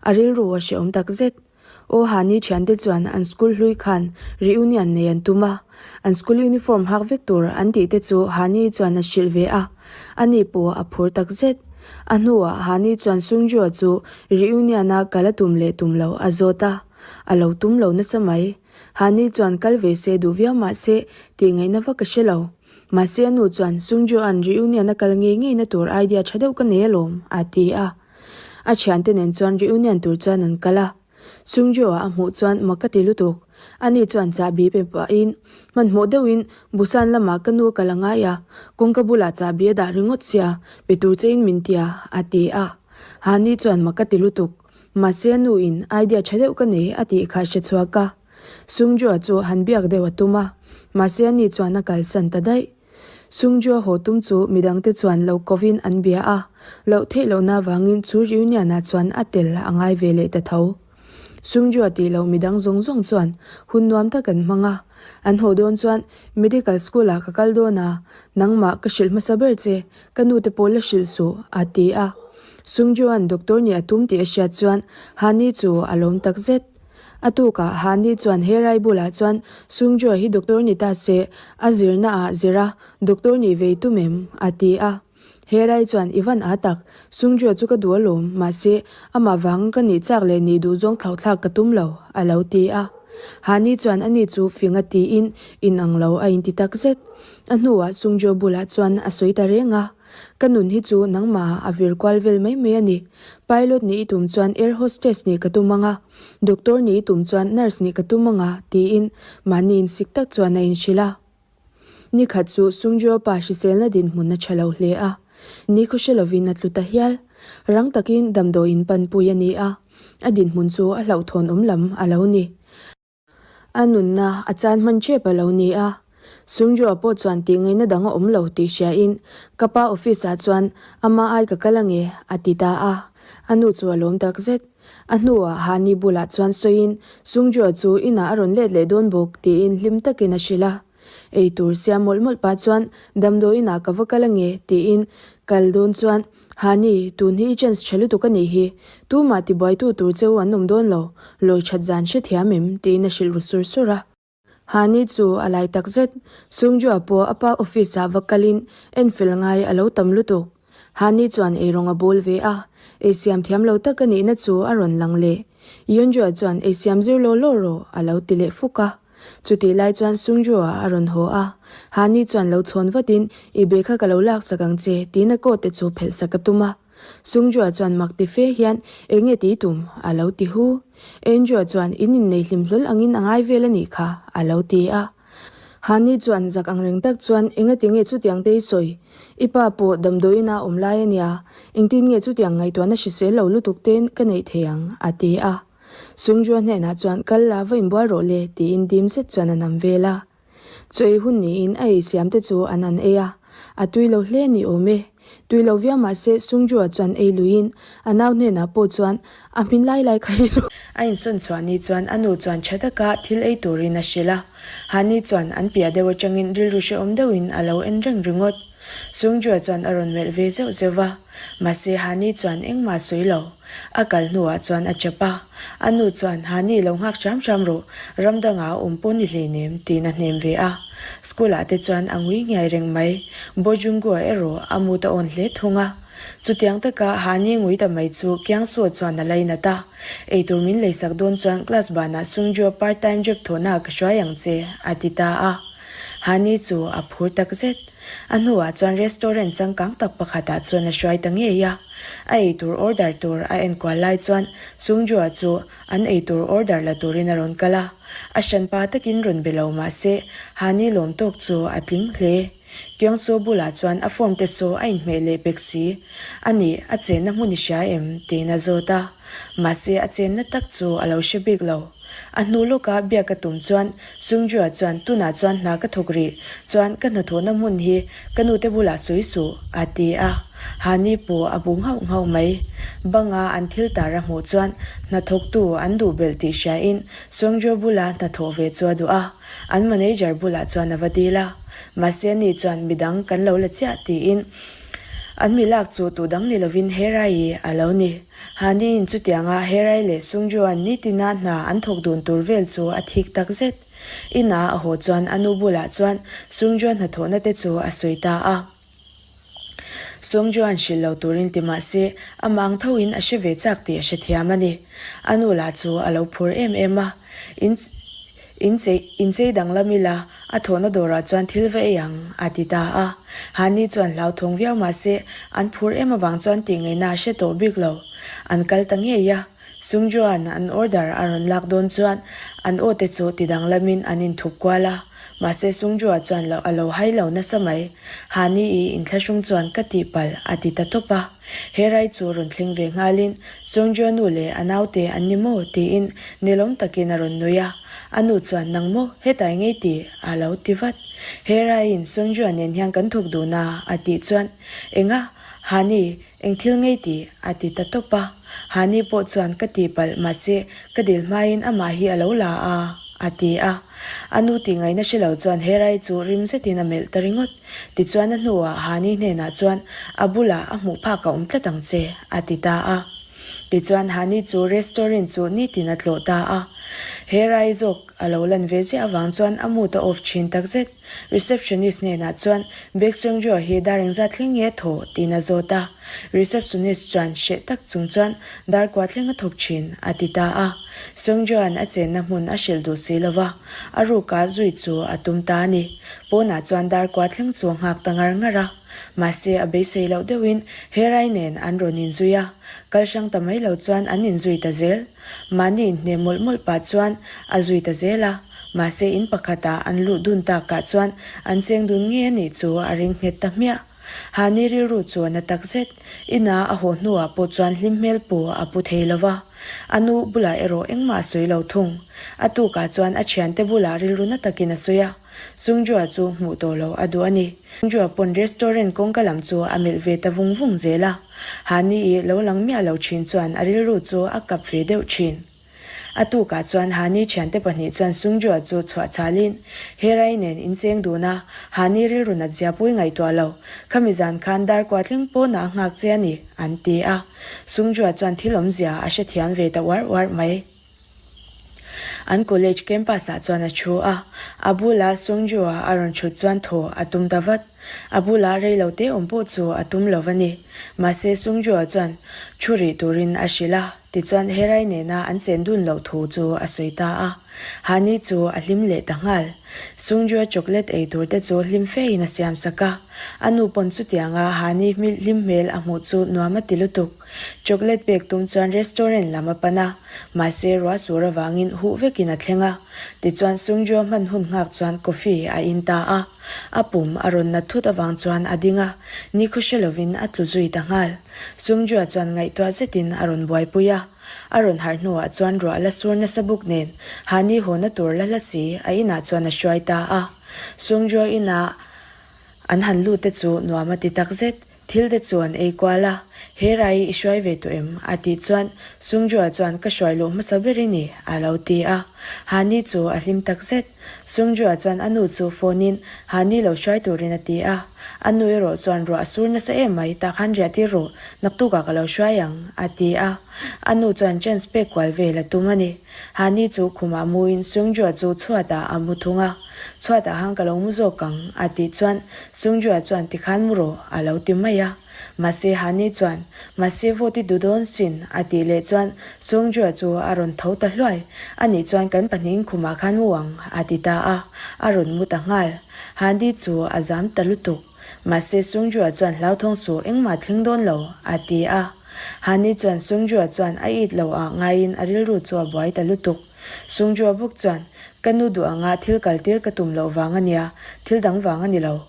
a rilru a hrehawm tak zet. Aw Hani thiante chuan an school hlui khan reunion nei an tum a, an school uniform hak vek tur an tih te chu Hani chuan a hrilh ve a, ani pawh a phur tak zet. A hnuah Hani chuan Sungju-a chu reunion-a kal a tum leh tum lo a zawt a, a lo tum lo nasa mai. Hani chuan kal ve se duh viau mah se tih ngaihna vak a hre lo. Mahse a nu chuan Sungju-a'n reunion a kal ngei ngei na tur idea tha deuh ka nei alawm, a ti a. A thiante nen chuan reunion tur chuan an kal a. Sungju-a a hmuh chuan mak ka ti lutuk. Ani chuan chahbi pe pahin hmanhmawh deuhin Busan lamah ka nu a kal a ngai a, kawngka bulah chahbi a dah ringawt sia, pe tur chein min tia, a ti a. Hani chuan mak ka ti lutuk. Mahse a nu in idea tha deuh ka nei a tih kha a hre chhuak a. Sungju-a chu han biak deuh a tum a, mahse ani chuan a kalsan ta daih. Sungju-a haw tum chu midangte chuan lo kovin an bia a, loh theih lohna avangin chu reunion-ah chuan a tel a ngai ve leh ta tho. Sungju-a tih loh midang zawng zawng chuan hun nuam tak an hmang a, an haw dawn chuan Medical school-ah ka kal dawn a, nangmah ka hrilh hmasa ber che, ka nute pawh la hrilh suh, a ti a. Sungju-a'n doctor nih a tum tih a hriat chuan Hani chu a lawm takzet. A tukah Hani chuan he rai bulah chuan Sungjoa hi doctor ni ta se, a zirna ah zir a, doctor nih ve i tum em? a ti a. He rai chuan i van a tak, Sungjoa chu ka duh alawm, mahse amah vanga ka nih chak leh nih duh zawng thlauhthlak ka tum lo, a lo ti a. Hani chuan ani chu fing a tiin inang lo a inti takzet. A hnuah Sungjoa bulah chuan a sawi ta reng a. Ka nun hi chu nangmah a vir kual vel mai mai a ni. Pilot nih i tum chuan air hostess nih ka tum ang a, doctor nih i tum chuan nurse nih ka tum ang a, tiin mahni insik tak chuan a inhrilh a. Nikhat chu Sungjo pa hriselna dinhmun a tha lo hle a, nikhaw hre lovin a tlu ta hial. Rang takin damdawiin panpui a ni a, a dinhmun chu a hlauhthawn awm lam a lo ni. A nunna a chan hman tep a lo ni a, Sungjoa pawh chuan tih ngaihna dang a awm lo tih hriain ka pa office ah chuan ama ai ka kal ange a ti ta a, a nu chu a lawm tak zet. A hnuah Hani bulah chuan sawiin Sungjoa chu inah a rawn let leh dawn bawk tiin hlim takin a hrilh a. Ei tur siam mawlh mawlh pah chuan damdawiin ah ka va kal ange tiin kal dawn chuan Hani, tun hi i chance tha lutuk a nih hi, tumah tibuaitu tur cheu an awm dawn lo, lawi that zan hrethiam em? tiin a hrilh ru sur sur a. Hani chu a lai tak zet, Sungju-a pawh a pa office ah va kalin enfel ngai a lo tam lutuk. Hani chuan eirawng a bawl ve a, eisiam thiam lo tak a nihna chu a rawn lang leh. Yunju-a chuan eisiam zir law law rawh a lo ti leh fuk a. Chutih lai chuan Sungju-a a rawn haw a, Hani chuan lo chhawn vatin, I be kha ka lo laksak ang che, tiin a coat te chu phelh sak a tum a. Sungju-a chuan mak ti fe hian, Eng nge tih tum? a lo ti hu. Andrew-a chuan, In innei hlim hlawl angin a ngai vel a nih kha, a lo ti a. Hani chuan zak ang reng tak chuan, Engati nge chutiang te i sawi? I pa pawh damdawiin a awm lai a nia, engtin nge chutiang ngaihtuahna hrisel lo lutuk te'n ka neih thei ang? a ti a. Sungju-a hnenah chuan, Kal la, va inbual rawh le, tiin dim zet chuan a nam vel a. Chaw ei hun niin a ei siam te chu an an ei a, a tui lo hle ni awm e. Tui lo viau mah se Sungju-a chuan ei luiin a nau hnenah pawh chuan a hmin lai lai kha ei rawh. A insawn chhuah ni chuan a nu chuan tha taka thil ei turin a hrilh a, Hani chuan an piah deuh atangin rilru hrehawm deuhin a lo en reng ringawt. Sungju-a chuan a rawn melh ve zeuh zeuh va, mahse Hani chuan engmah sawi lo. A kal hnuah chuan a chap a, a nu chuan Hani lo nghak hram hram rawh, ram dangah a awm pawh ni hleinem tiin a hnem ve a. School ah te chuan a ngui nghiai reng mai, Bojungua erawh a mut a awn hle thung a. Chutiang taka Hani ngui ta mai chu Kiangsuo chuan a lainat a, Eitur min leisak dawn chuan class banah Sungju-a part time job thawhnaah ka hruai ang che, a ti ta a. Hani chu a phur takzet. A hnuah chuan restaurant changkang tak pakhatah chuan a hruai ta ngei a. A eitur order tur a enkual lai chuan Sungju-a chu an eitur order la turin a rawn kal a. A hranpa takin rawn be lo mah se Hani lawm tawk chu a tling hle. Kyung-soo bulah chuan a form te saw a inhmeh leh pek si. A nih, a chenna hmun i hria em? tiin a zawt a. Mahse a chenna tak chu a lo hre bik lo. A hnu lawka biak ka tum chuan Sungju-a chuan tunah chuan hna ka thawk rih, chuan ka hnathawhna hmun hi ka nute bulah sawi suh, a ti a. Hani pawh a bu nghauh nghauh mai. Banga an thil tar a hmuh chuan hnathawktu an duh belh tih hriain Sungju bula hnathawh ve chu a duh a, an manager bulah chuan a va dil a. Mahse ani chuan midang kan lo la chiah tiin an mi lak chu tu dang ni lovin Hera-i a lo ni. Haniin chutianga Herai leh Sungju-a'n nitina hna an thawk dun tur vel chu a thik tak zet. Ina a haw chuan a nu bulah chuan Sungju-a hnathawhna te chu a sawi ta a. Sungju-a'n hrilh lo turin ti mah se, a mang thoin a hre ve chak tih a hrethiam a ni. A nu lah chu a lo phur em em a. In. Inchei, inchei danglam ila, a thawhna dawrah chuan thil va ei ang, a ti ta a. Hani chuan hlauthawng viau mah se, an phur em avang chuan tih ngaihna a hre tawh bik lo. An kal ta ngei a. Sungjuan an order a rawn lak dawn chuan an aw te chu ti danglamin an inthup kual a. Mahse Sungjua chuan lo a lo hai lo nasa mai. Hani i inthlahrung chuan ka tihpalh, a ti ta tawp a. He rai chu rawn thleng ve nghalin, Sungju nu leh a naute an ni maw? tiin nelawm takin a rawn nui a. A nu chuan, Nang maw? Hetai ngei ti? a lo ti vat. He raiin Sungju nen hian kan thawk dun a, a tih chuan, Enga? Hani, eng thil ngei ti? a ti ta tawp a. Hani pawh chuan, Ka tihpalh, mahse, ka dil hmain amah hi a lo la a, a ti a. A nu tih ngaihna hre lo chuan he rai chu rim zetin a melh ta ringawt. Tichuan a hnuah Hani hnenah chuan a bulah a hmuh phak a awm tlat ang che, a ti ta a. Tichuan Hani chu restaurant chu nitin a tlawh ta a. He rai zawk a lo lan ve ziah avang chuan a mood a off thin takzet. Receptionist hnenah chuan Baek Seung-joo hi dar engzat thleng nge a thawh? tiin a zawt a. Receptionist chuan hreh tak chung chuan dar kua thleng a thawk thin, a ti ta a. Seung-joo-a'n a chenna hmun a hrilh duh si lo va, a ruka zui chu a tum ta a ni. Pawnah chuan dar kua thleng chu a nghak ta ngar ngar a. Mahse, a beisei loh deuhin Herai nen an rawn inzui a, kal hrang ta mai lo chuan an inzui ta zel. Mahni inhne mawlh mawlh pah chuan a zui ta zel a, mahse in pakhatah an luh dun takah chuan an cheng dun ngei a nih chu a ring nghet ta hmiah. Hani rilru chu a na tak zet. Ina a haw hnuah pawh chuan hlim hmel pu a pu thei lo va, a nu bulah erawh engmah a sawi lo thung. A tukah chuan a thiante bulah rilru na takin a sawi a, Sungjua chu hmuh tawh lo a duh a ni. Sungjua pawn restaurant kawngka lam chu a melh ve ta vung vung zel a. Hani i lo lang miah lo thin chuan a rilru chu a kap ve deuh thin. A tukah chuan Hani thiante pahnih chuan Sungjua chu chhuah chalin Herai nen incheng dun a, Hani rilru nat zia pui ngaihtuah lo, khami zan khan dar kua thleng pawnah a nghak che a ni, an ti a. Sungjua chuan thil awmzia a hrethiam ve ta uar uar mai. An college campus ah chuan a thu a, a bula Sungju-a a rawn thut chuan thaw a tum ta vat. A bulah rei lo te awm pawh chu a tum lo va ni. Mahse Sungju-a chuan thu rih turin a hrilh a, tichuan Herai nena an chen dun loh thu chu a sawi ta a. Hani chu a hlim leh ta nghal. Sungju-a chocolate ei tur te chu hlim fein a siam sak a. A nu pawn chutianga Hani hlim hmel a hmuh chu nuam a ti lutuk. Chocolate pek tum chuan restaurant lam a pan a, mahse ruah sur avangin huh vekin a thleng a. Tichuan Sungju-a hman hun nghak chuan coffee a in ta a. A pum a rawn nat thut avang chuan a ding a, nikhaw hre lovin a tlu zui ta nghal. Sungju-a chuan ngaihtuah zetin a rawn buaipui a. A rawn harh hnuah chuan ruah la sur nasa buk nen Hani hawna tur la hla si a inah chuan a hruai ta a. Sungju-a inah an han lut te chu nuam a ti takzet. Thil te chu an ei kual a, He rai i hruai ve tawh em? a tih chuan Sungju-a chuan Ka hruai luh hmasa ber i ni, a lo ti a. Hani chu a hlim tak zet. Sungju-a chuan a nu chu phone in Hani lo hruai turin a ti a. A nu erawh chuan ruah a sur nasa em mai, tah khan riah tir rawh, naktukah ka lo hruai ang, a ti a. A nu chuan chance pek kual vel a tum a ni. Hani chu khumah muin Sungju-a chu chhuatah a mu thung a. Chhuatah han ka lo mu zawk ang, a tih chuan Sungju-a chuan tikhan mu rawh, a lo ti mai a. Mahse Hani chuan, Mahse vote i duh dawn sin, a tih leh chuan Sungju-a chu a rawn tho ta hluai. Anih chuan kan pahnihin khumah khan mu ang, a ti ta a. A rawn mu ta nghal. Hani chu a zam ta lutuk. Mahse Sungju-a chuan hlauthawng suh engmah thleng dawn lo, a ti a. Hani chuan Sungju-a chuan a it lo ah ngaiin a rilru chu a buai ta lutuk. Sungju-a bawk chuan, Ka nu duh anga thil kal tir ka tum loh vang a nia, thil dang vang a ni lo.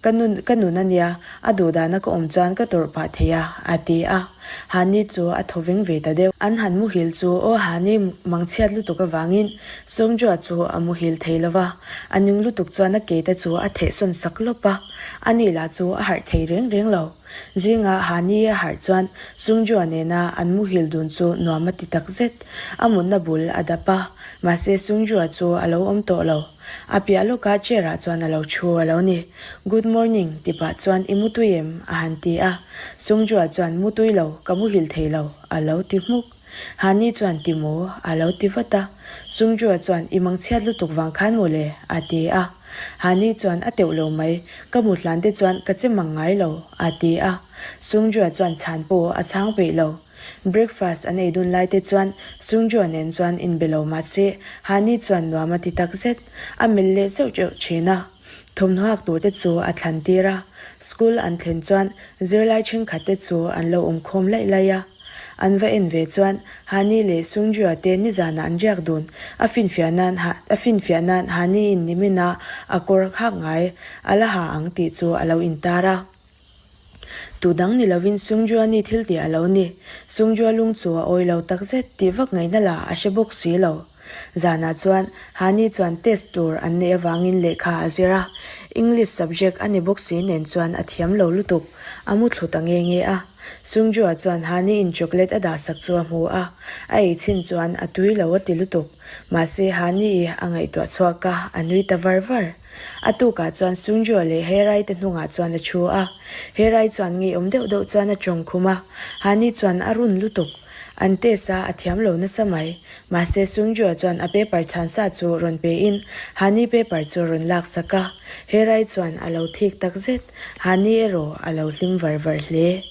Ka nun ka nun a nia, a duh dana ka awm chuan ka tawrh pah thei a, a ti a. Hani chu a thaw veng ve ta deuh. An han muhil chu aw Hani mangchhiat lutuk avangin Sungju-a chu a muhil thei lo va, a ning lutuk chuan a ke te chu a thehsawn sak lawp a, ani lah chu a harh thei reng reng lo. Zinga Hani a harh chuan Sungju-a nena an muhil dun chu nuam a ti tak zet. A mutna bul a dap a, mahse Sungju-a chu a lo awm tawh lo. A piah lawkah chair-ah chuan a lo thu a lo ni. Good morning, ti pah chuan i mutui em? a han ti a. Sungju-a chuan mutui lo, ka muhil thei lo, a lo ti hmuk. Hani chuan ti maw? a lo ti vat a. Sungju-a chuan i mangchhiat lutuk vang khan maw le? a ti a. Hani chuan a teuh lo mai, ka hmu hlan te chuan ka che mang ngai lo, a ti a. Sungju-a chuan chhan pawh a chhang peih lo. Breakfast an ei dun lai te chuan Sungju-a nen chuan inbe lo mah se, Hani chuan nuam a ti tak zet. A melh leh zeuh teuh thin a. Thawmhnaw hak tur te chu a thlan tir a. School an thlen chuan zirlai thenkhat te chu an lo awm khawm laih laih a. An va en ve chuan Hani leh Sungju-a te nizanah an riak dun. A finfiah nan a finfiah nan Hani-in nimin-a a kawr hak ngai a la ha ang tih chu a lo intar a. Tu dang ni lovin Sungju-a ni thil tih a lo ni. Sungju-a lung chu a awi lo takzet tih vak ngaihna lah a hre bawk si lo. Zanah chuan Hani chuan test tur an neih avangin lehkha a zir a, English subject a ni bawk si nen chuan a thiam lo lutuk, a mu thlu ta nge nge a. Sungju-a chuan Hani-in chocolate a dahsak chu a hmu a, a ei chhin chuan a tui lo a ti lutuk. Mahse Hani-i a ngaihtuah chhuak a, a nui ta var var. A tukah chuan Sungju-a leh Herai te hnungah chuan a thu a, Herai chuan ngeiawm deuh deuh chuan a tawng khum a, Hani chuan a run lutuk. An test a, a thiam lo nasa mai. Mahse Sungju-a chuan a paper chhan sa chu rawn pe in Hani paper chu rawn lak sak a, Herai chuan a lo thik tak zet. Hani erawh a lo hlim var var hle.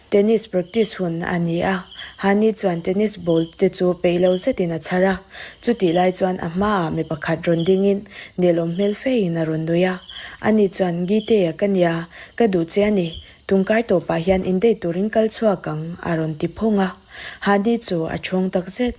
Tennis practice hun a ni a, Hani chuan tennis ball te chu peih lo zetin a chhar a. Chutih lai chuan a hmaah mi pakhat rawn dingin nelawm hmel feiin a rawn nui a. Ani chuan, Gite-a ka nia, ka duh che a ni. Tungkar tawpah hian indate turin kal chhuak ang, a rawn ti phawng a. Hani chu a thawng tak zet.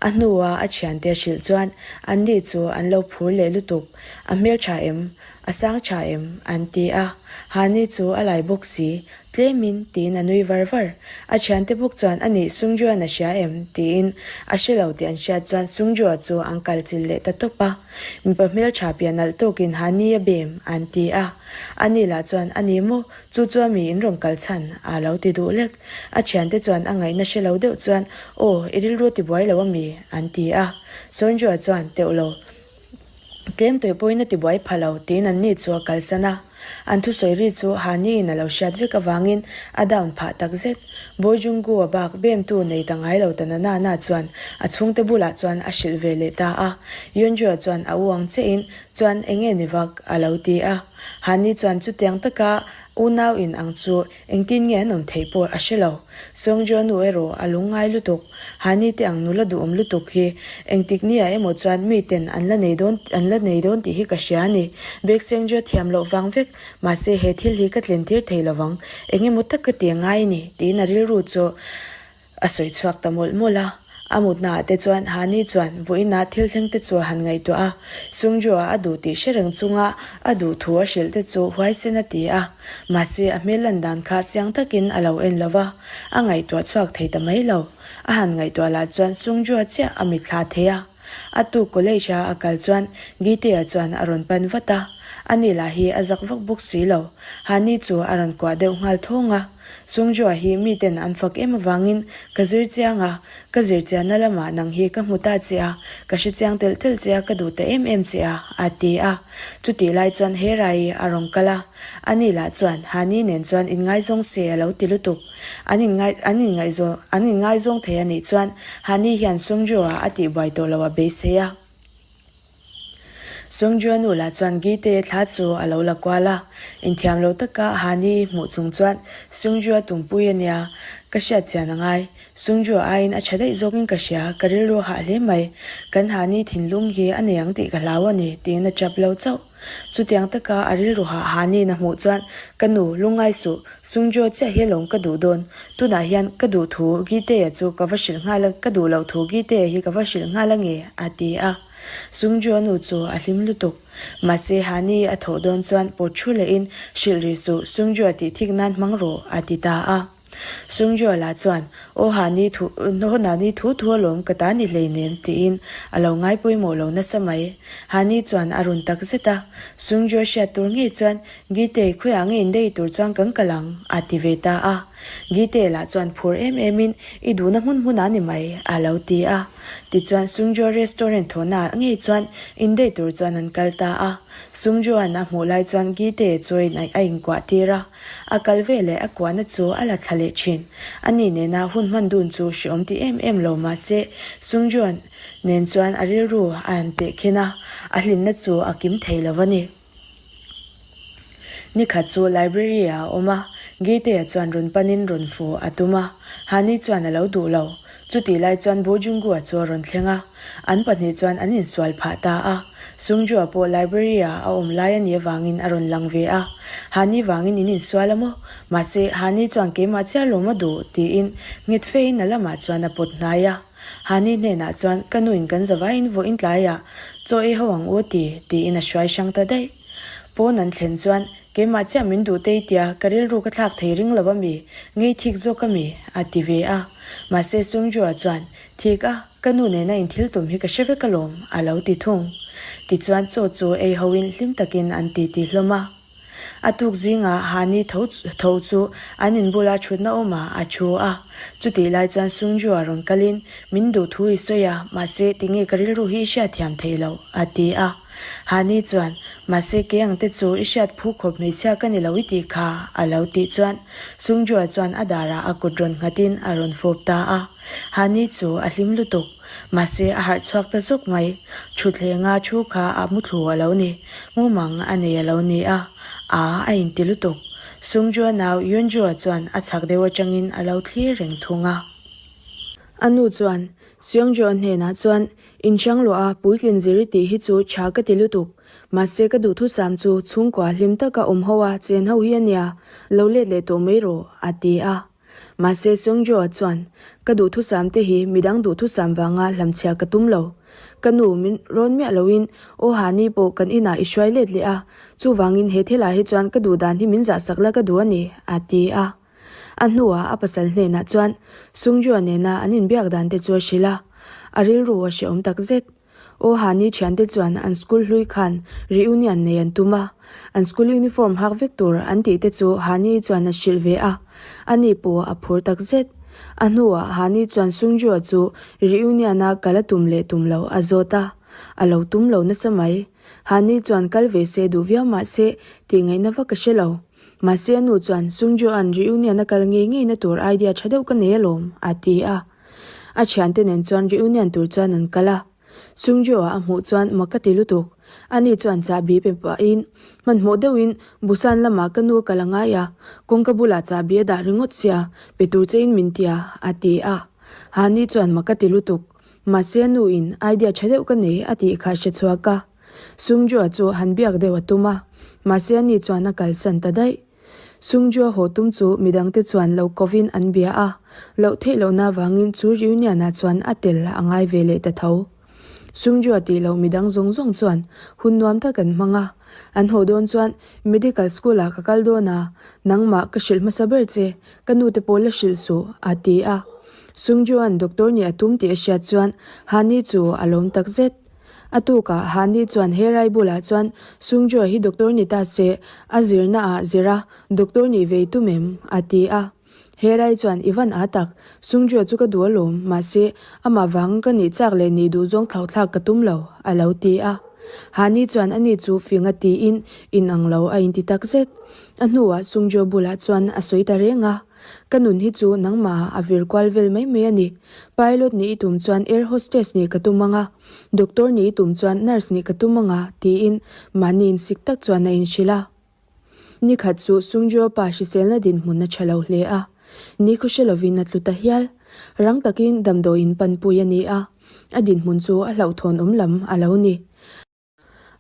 A hnua a thiante a hrilh chuan anni chu an lo phur leh lutuk. A hmeltha em? A sang tha em? an ti a. Hani chu a lai bawk si. Tlemin, tiin a nui var var. A thiante bawk chuan a nih Sungju-a'n a hria em? tiin a hre lo tih an hriat chuan Sungju-a chu an kal chilh leh ta tawp a. Mipa hmeltha pian nalh tawkin Hani a bem, an ti a. Ani lah chuan a ni maw? Chu chu a mi in rawn kal chhan, a lo ti duh lek. A thiante chuan a ngaihna hre lo deuh chuan, Aw, i rilru a ti buai lo a mi? an ti a. Sungju-a chuan, Teuh lo. Tlem tawih pawhin a tibuai pha lo, tiin anni chu a kalsan a. An thusawi ri chu Hani-in a lo hriat vek avangin a down phah tak zet. Bawi Junggu-a bak bemtu nei ta ngai lo ta na na na chuan a chhungte bulah chuan a hrilh ve leh ta a. Yeonju-a chuan a u ang chiahin chuan eng nge ni vak? a lo ti a. Hani chuan chutiang taka unau in ang chu engtin nge an awm theih pawh a hre lo. Songjo nu erawh a lungngai lutuk. Hani te ang nula duhawm lutuk hi engtik nia emaw chuan miten an la nei dawn an la nei dawn tih hi ka hria a ni. Baek Sengjo thiam loh vang vek mahse he thil hi ka tlen tir thei lovang. Eng emaw tak ka ti a ngai a ni tiin a rilru chu A sawi chhuak ta mawlh mawlh a, a mutnaah te chuan Hani chuan vawiinah thil thleng te chu a han ngaihtuah a, Sungju-a a duh tih hre reng chunga a duh thu a hrilh te chu huaisen a ti a, mahse a hmel lan dan kha chiang takin a lo en lo va, a ngaihtuah chhuak thei ta mai lo. A han ngaihtuah lah chuan Sungju-a chiah a mitthla thei a. A tuk college a a kal chuan Gite-a chuan a rawn pan vat a, ani lah hi a zak vak bawk si lo. Hani chu a rawn kuah deuh nghal thawng a. Sungju-a hi miten an fak em avangin ka zir chiang a, ka zir chianna lamah nang hi ka hmu ta che a, ka hre chiang telh telh che a, ka duh ta em em che a, a ti a. Chutih lai chuan Hera-i a rawn kal a, ani lah chuan Hani nen chuan inngaizawng se a lo ti lutuk. An inngai an inngaihzawn an inngaizawng thei a nih chuan Hani hian Sungju-a a tihbuai tawh lo a beisei a. Sungju-a nu lah chuan Gite thla chu a lo la kual a, inthiam lo taka Hani hmuh chung chuan Sungju-a tumpui a nia, ka hriat chian a ngai. Sungju-a aiin a tha daih zawkin ka hria, ka rilru hah hle mai. Kan Hani thinlung hi a nei ang tih ka hlau a ni, tiin a tap lo chauh. Chutiang taka a rilru hah Hani na hmuh chuan, Ka nu, lungngai suh, Sungjo chiah hi alawm ka duh dawn. Tunah hian ka duh thu Gite-a chu ka va hrilh nghal a, ka duh loh thu Gite-a hi ka va hrilh nghal a nge, a ti a. Sungjo nu chu a hlim lutuk. Mahse Hani a thawh dawn chuan pawt thu lehin, Hrilh rih suh, Sungjo tih thik nan hmang rawh, a ti ta a. Sungjo lah chuan, Aw Hani thu, aw Nani thu thu alawm ka ta ni hleinem, tiin a lo ngai pawimawh lo nasa mai. Hani chuan a run tak zet a. Sungjo hriat tur ngei chuan, Gite, khawiah nge indei tur chuan kan kal ang? a ti ve ta a. Gite lah chuan phur em emin, I duhna hmun hmunah ni mai, a lo ti a. Tichuan Sungjo restaurant thawhnaah ngei chuan indei tur chuan an kal ta a. Sungjoan a hmuh lai chuan Gite chawiin a inkuah tir a. A kal ve leh a kuahna chu a la thla leh thin. Ani nena hun hman dun chu hreawm ti em em lo mahse Sungjoan nen chuan a rilru a han tehkhin a, a hlimna chu a kim thei lo a ni. Nikhat chu library ah a awm a, Gate-a chuan rawn panin rawn fu a tum a, Hani chuan a lo duh lo. Chutih lai chuan Bo Junggu-a chu a rawn thleng a, an pahnih chuan an insual phah ta a. Sungju-a pawh library ah a awm lai a nih avangin a rawn lang ve a, Hani vangin in insual a maw? Mahse, Hani chuan keimah chiah lawm a duh, tiin nghet fein a lamah chuan a pawt hnai a. Hani hnenah chuan, Ka nuin kan zavaiin vawiin tlaiah chaw ei ho ang u ti, tiin a hruai hrang ta daih. Pawn an thlen chuan, Keimah chiah min duh tei tia ka rilru ka thlak thei ring lo a mi, ngei thik zawk a mi? a ti ve a. Mahse Sungju-a chuan, Thik a, ka nu nena in thil tum hi ka hre vek alawm, a lo ti thung. Tichuan chaw chu ei hoin hlim takin an titi hlawm a. A tuk zingah Hani tho tho chu an in bula thutna awmah a thu a. Chutih lai chuan Sungju-a rawn kalin, Min duh thu i sawi a, mahse tinge ka rilru hi i hriatthiam thei loh? a ti a. Hani chuan, Mahse kei ang te chu i hriat phu khawp hmeichhia ka ni lo i tih kha, a lo tih chuan Sungju-a chuan a darah a kut rawn nghatin a rawn fawp ta a. Hani chu a hlim lutuk. Mahse, a harh chhuak ta zawk mai. Thuthlenga thu kha a muthlu a lo ni. Mumang a nei a lo ni a, a a inti lutuk. Sungju-a nau Yunju-a chuan a chhak deuh atangin a lo thlir reng thung a. A nu chuan Seongju-a hnenah chuan, Inhrang luah a, puitlin zir i tih hi chu tha ka ti lutuk. Mahse, ka duhthusam chu chhungkua hlim taka awm ho a chen ho hi a nia, lo let leh tawh mai rawh, a ti a. Mahse Sungjo-a chuan, Ka duhthusam te hi midang duhthusam vanga hlamchhia ka tum lo. Ka nu min rawn miah loin Aw Hani pawh kan inah i hruai let leh a, chuvangin he thilah hi chuan ka duh dan hi min zahsak la ka duh a ni, a ti a. A hnuah a pasal hnenah chuan Sungjo-a nena an inbiak dan te chu a hrilh a, a rilru a hrehawm takzet. Aw Hani thiante chuan an school hlui khan reunion nei an tum a, an school uniform hak vek tur an tih te chu Hani chuan a hrilh ve a, ani pawh a phur tak zet. A hnuah Hani chuan Sungju-a chu reunion-a kal a tum leh tum lo a zawt a, a lo tum lo nasa mai. Hani chuan kal ve se duh viau mah se tih ngaihna vak a hre lo. Mahse a nu chuan Sungju-a'n reunion-a kal ngei ngeina tur idea tha deuh ka nei alawm, a ti a. A thiante nen chuan reunion tur chuan an kal a. Sungjo-a a hmuh chuan mak ka ti lutuk. Ani chuan chahbi pe pahin hmanhmawh deuhin Busan lamah ka nu a kal a ngai a, kawngka bulah chahbi a dah ringawt sia, pe tur chein min ti a, a ti a. Hani chuan mak a ti lutuk. Mahse a nuin idea tha deuh ka nei a tih kha a hre chhuak a. Sungjoa chu han biak deuh a tum a, mahse ani chuan a kalsan ta daih. Sungjoa haw tum chu midangte chuan lo kovin an bia a, loh theih lohna avangin chu reunion-ah chuan a tel a ngai ve leh ta tho. Sungjoa tih loh midang zawng zawng chuan hun nuam tak an hmang a, an haw dawn chuan Medical school-ah ka kal dawn a, nangmah ka hrilh hmasa ber che, ka nute pawh la hrilh suh, a ti a. Sungjoa'n doctor nih a tum tih a hriat chuan Hani chu a lawm takzet. A tukah Hani chuan he rai bulah chuan Sungjoa hi doctor ni ta se, a zirna ah zir a, doctor nih ve i tum em? a ti a. He rai chuan i van a tak, Sungjoa chu ka duh alawm, mahse amah vang ka nih chak leh nih duh zawng thlauhthlak ka tum lo, a lo ti a. Hani chuan ani chu fing a tiin inang lo a inti takzet. A hnuah Sungjoa bulah chuan a sawi ta reng a. Ka nun hi chu nangmah a vir kual vel mai mai a ni. Pilot nih i tum chuan air hostess nih ka tum ang a, doctor nih i tum chuan nurse nih ka tum ang a, tiin mahni insik tak chuan a inhrilh a. Nikhat chu Sungjoa pa hriselna dinhmun a tha lo hle a, nikhaw hre lovin a tlu ta hial. Rang takin damdawiin panpui a ni a, a dinhmun chu a hlauhthawn awm lam a lo ni.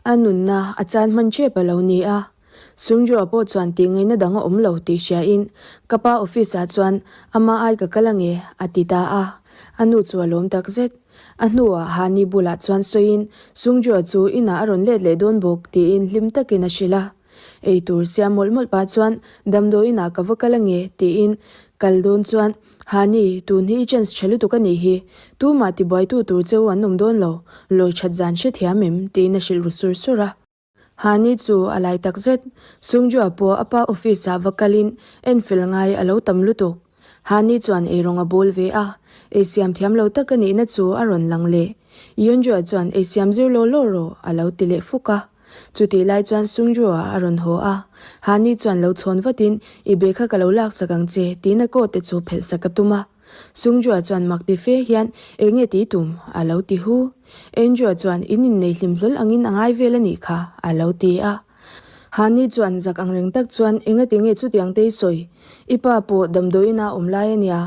A nunna a chan hman ṭep a lo ni a, Sungjoa pawh chuan tih ngaihna dang a awm lo tih hriain ka pa office ah chuan ama ai ka kal ange a ti ta a, a nu chu a lawm tak zet. A hnuah Hani bulah chuan sawiin Sungjoa chu inah a rawn let leh dawn bawk tiin hlim takin a hrilh a. Ei tur siam mawlh mawlh pah chuan damdawiin ah ka va kal ange tiin kal dawn chuan Hani, tun hi i chance tha lutuk a nih hi, tumah tibuaitu tur che u an awm dawn lo, lawi that zan hrethiam em? tiin a hrilh ru sur sur a. Hani chu a lai tak zet, Sungjoa pawh a pa office ah va kalin enfel ngai a lo tam lutuk. Hani chuan eirawng a bawl ve a, eisiam thiam lo tak a nihna chu a rawn lang leh. Yeonjoa chuan eisiam zir law law rawh a lo ti leh fuk a. Chutih lai chuan Sungjoa a rawn haw a, Hani chuan lo chhawn vatin i be kha ka lo laksak ang che tiin a coat te chu phelhsak a tum a. Sungjoa chuan mak ti fe hian eng nge tih tum? a lo ti hu. Enjoa chuan in innei hlim hlawl angin a ngai vel a nih kha a lo ti a. Hani chuan zak ang reng tak chuan engati nge chutiang te i sawi? I pa pawh damdawiin a awm lai a nia,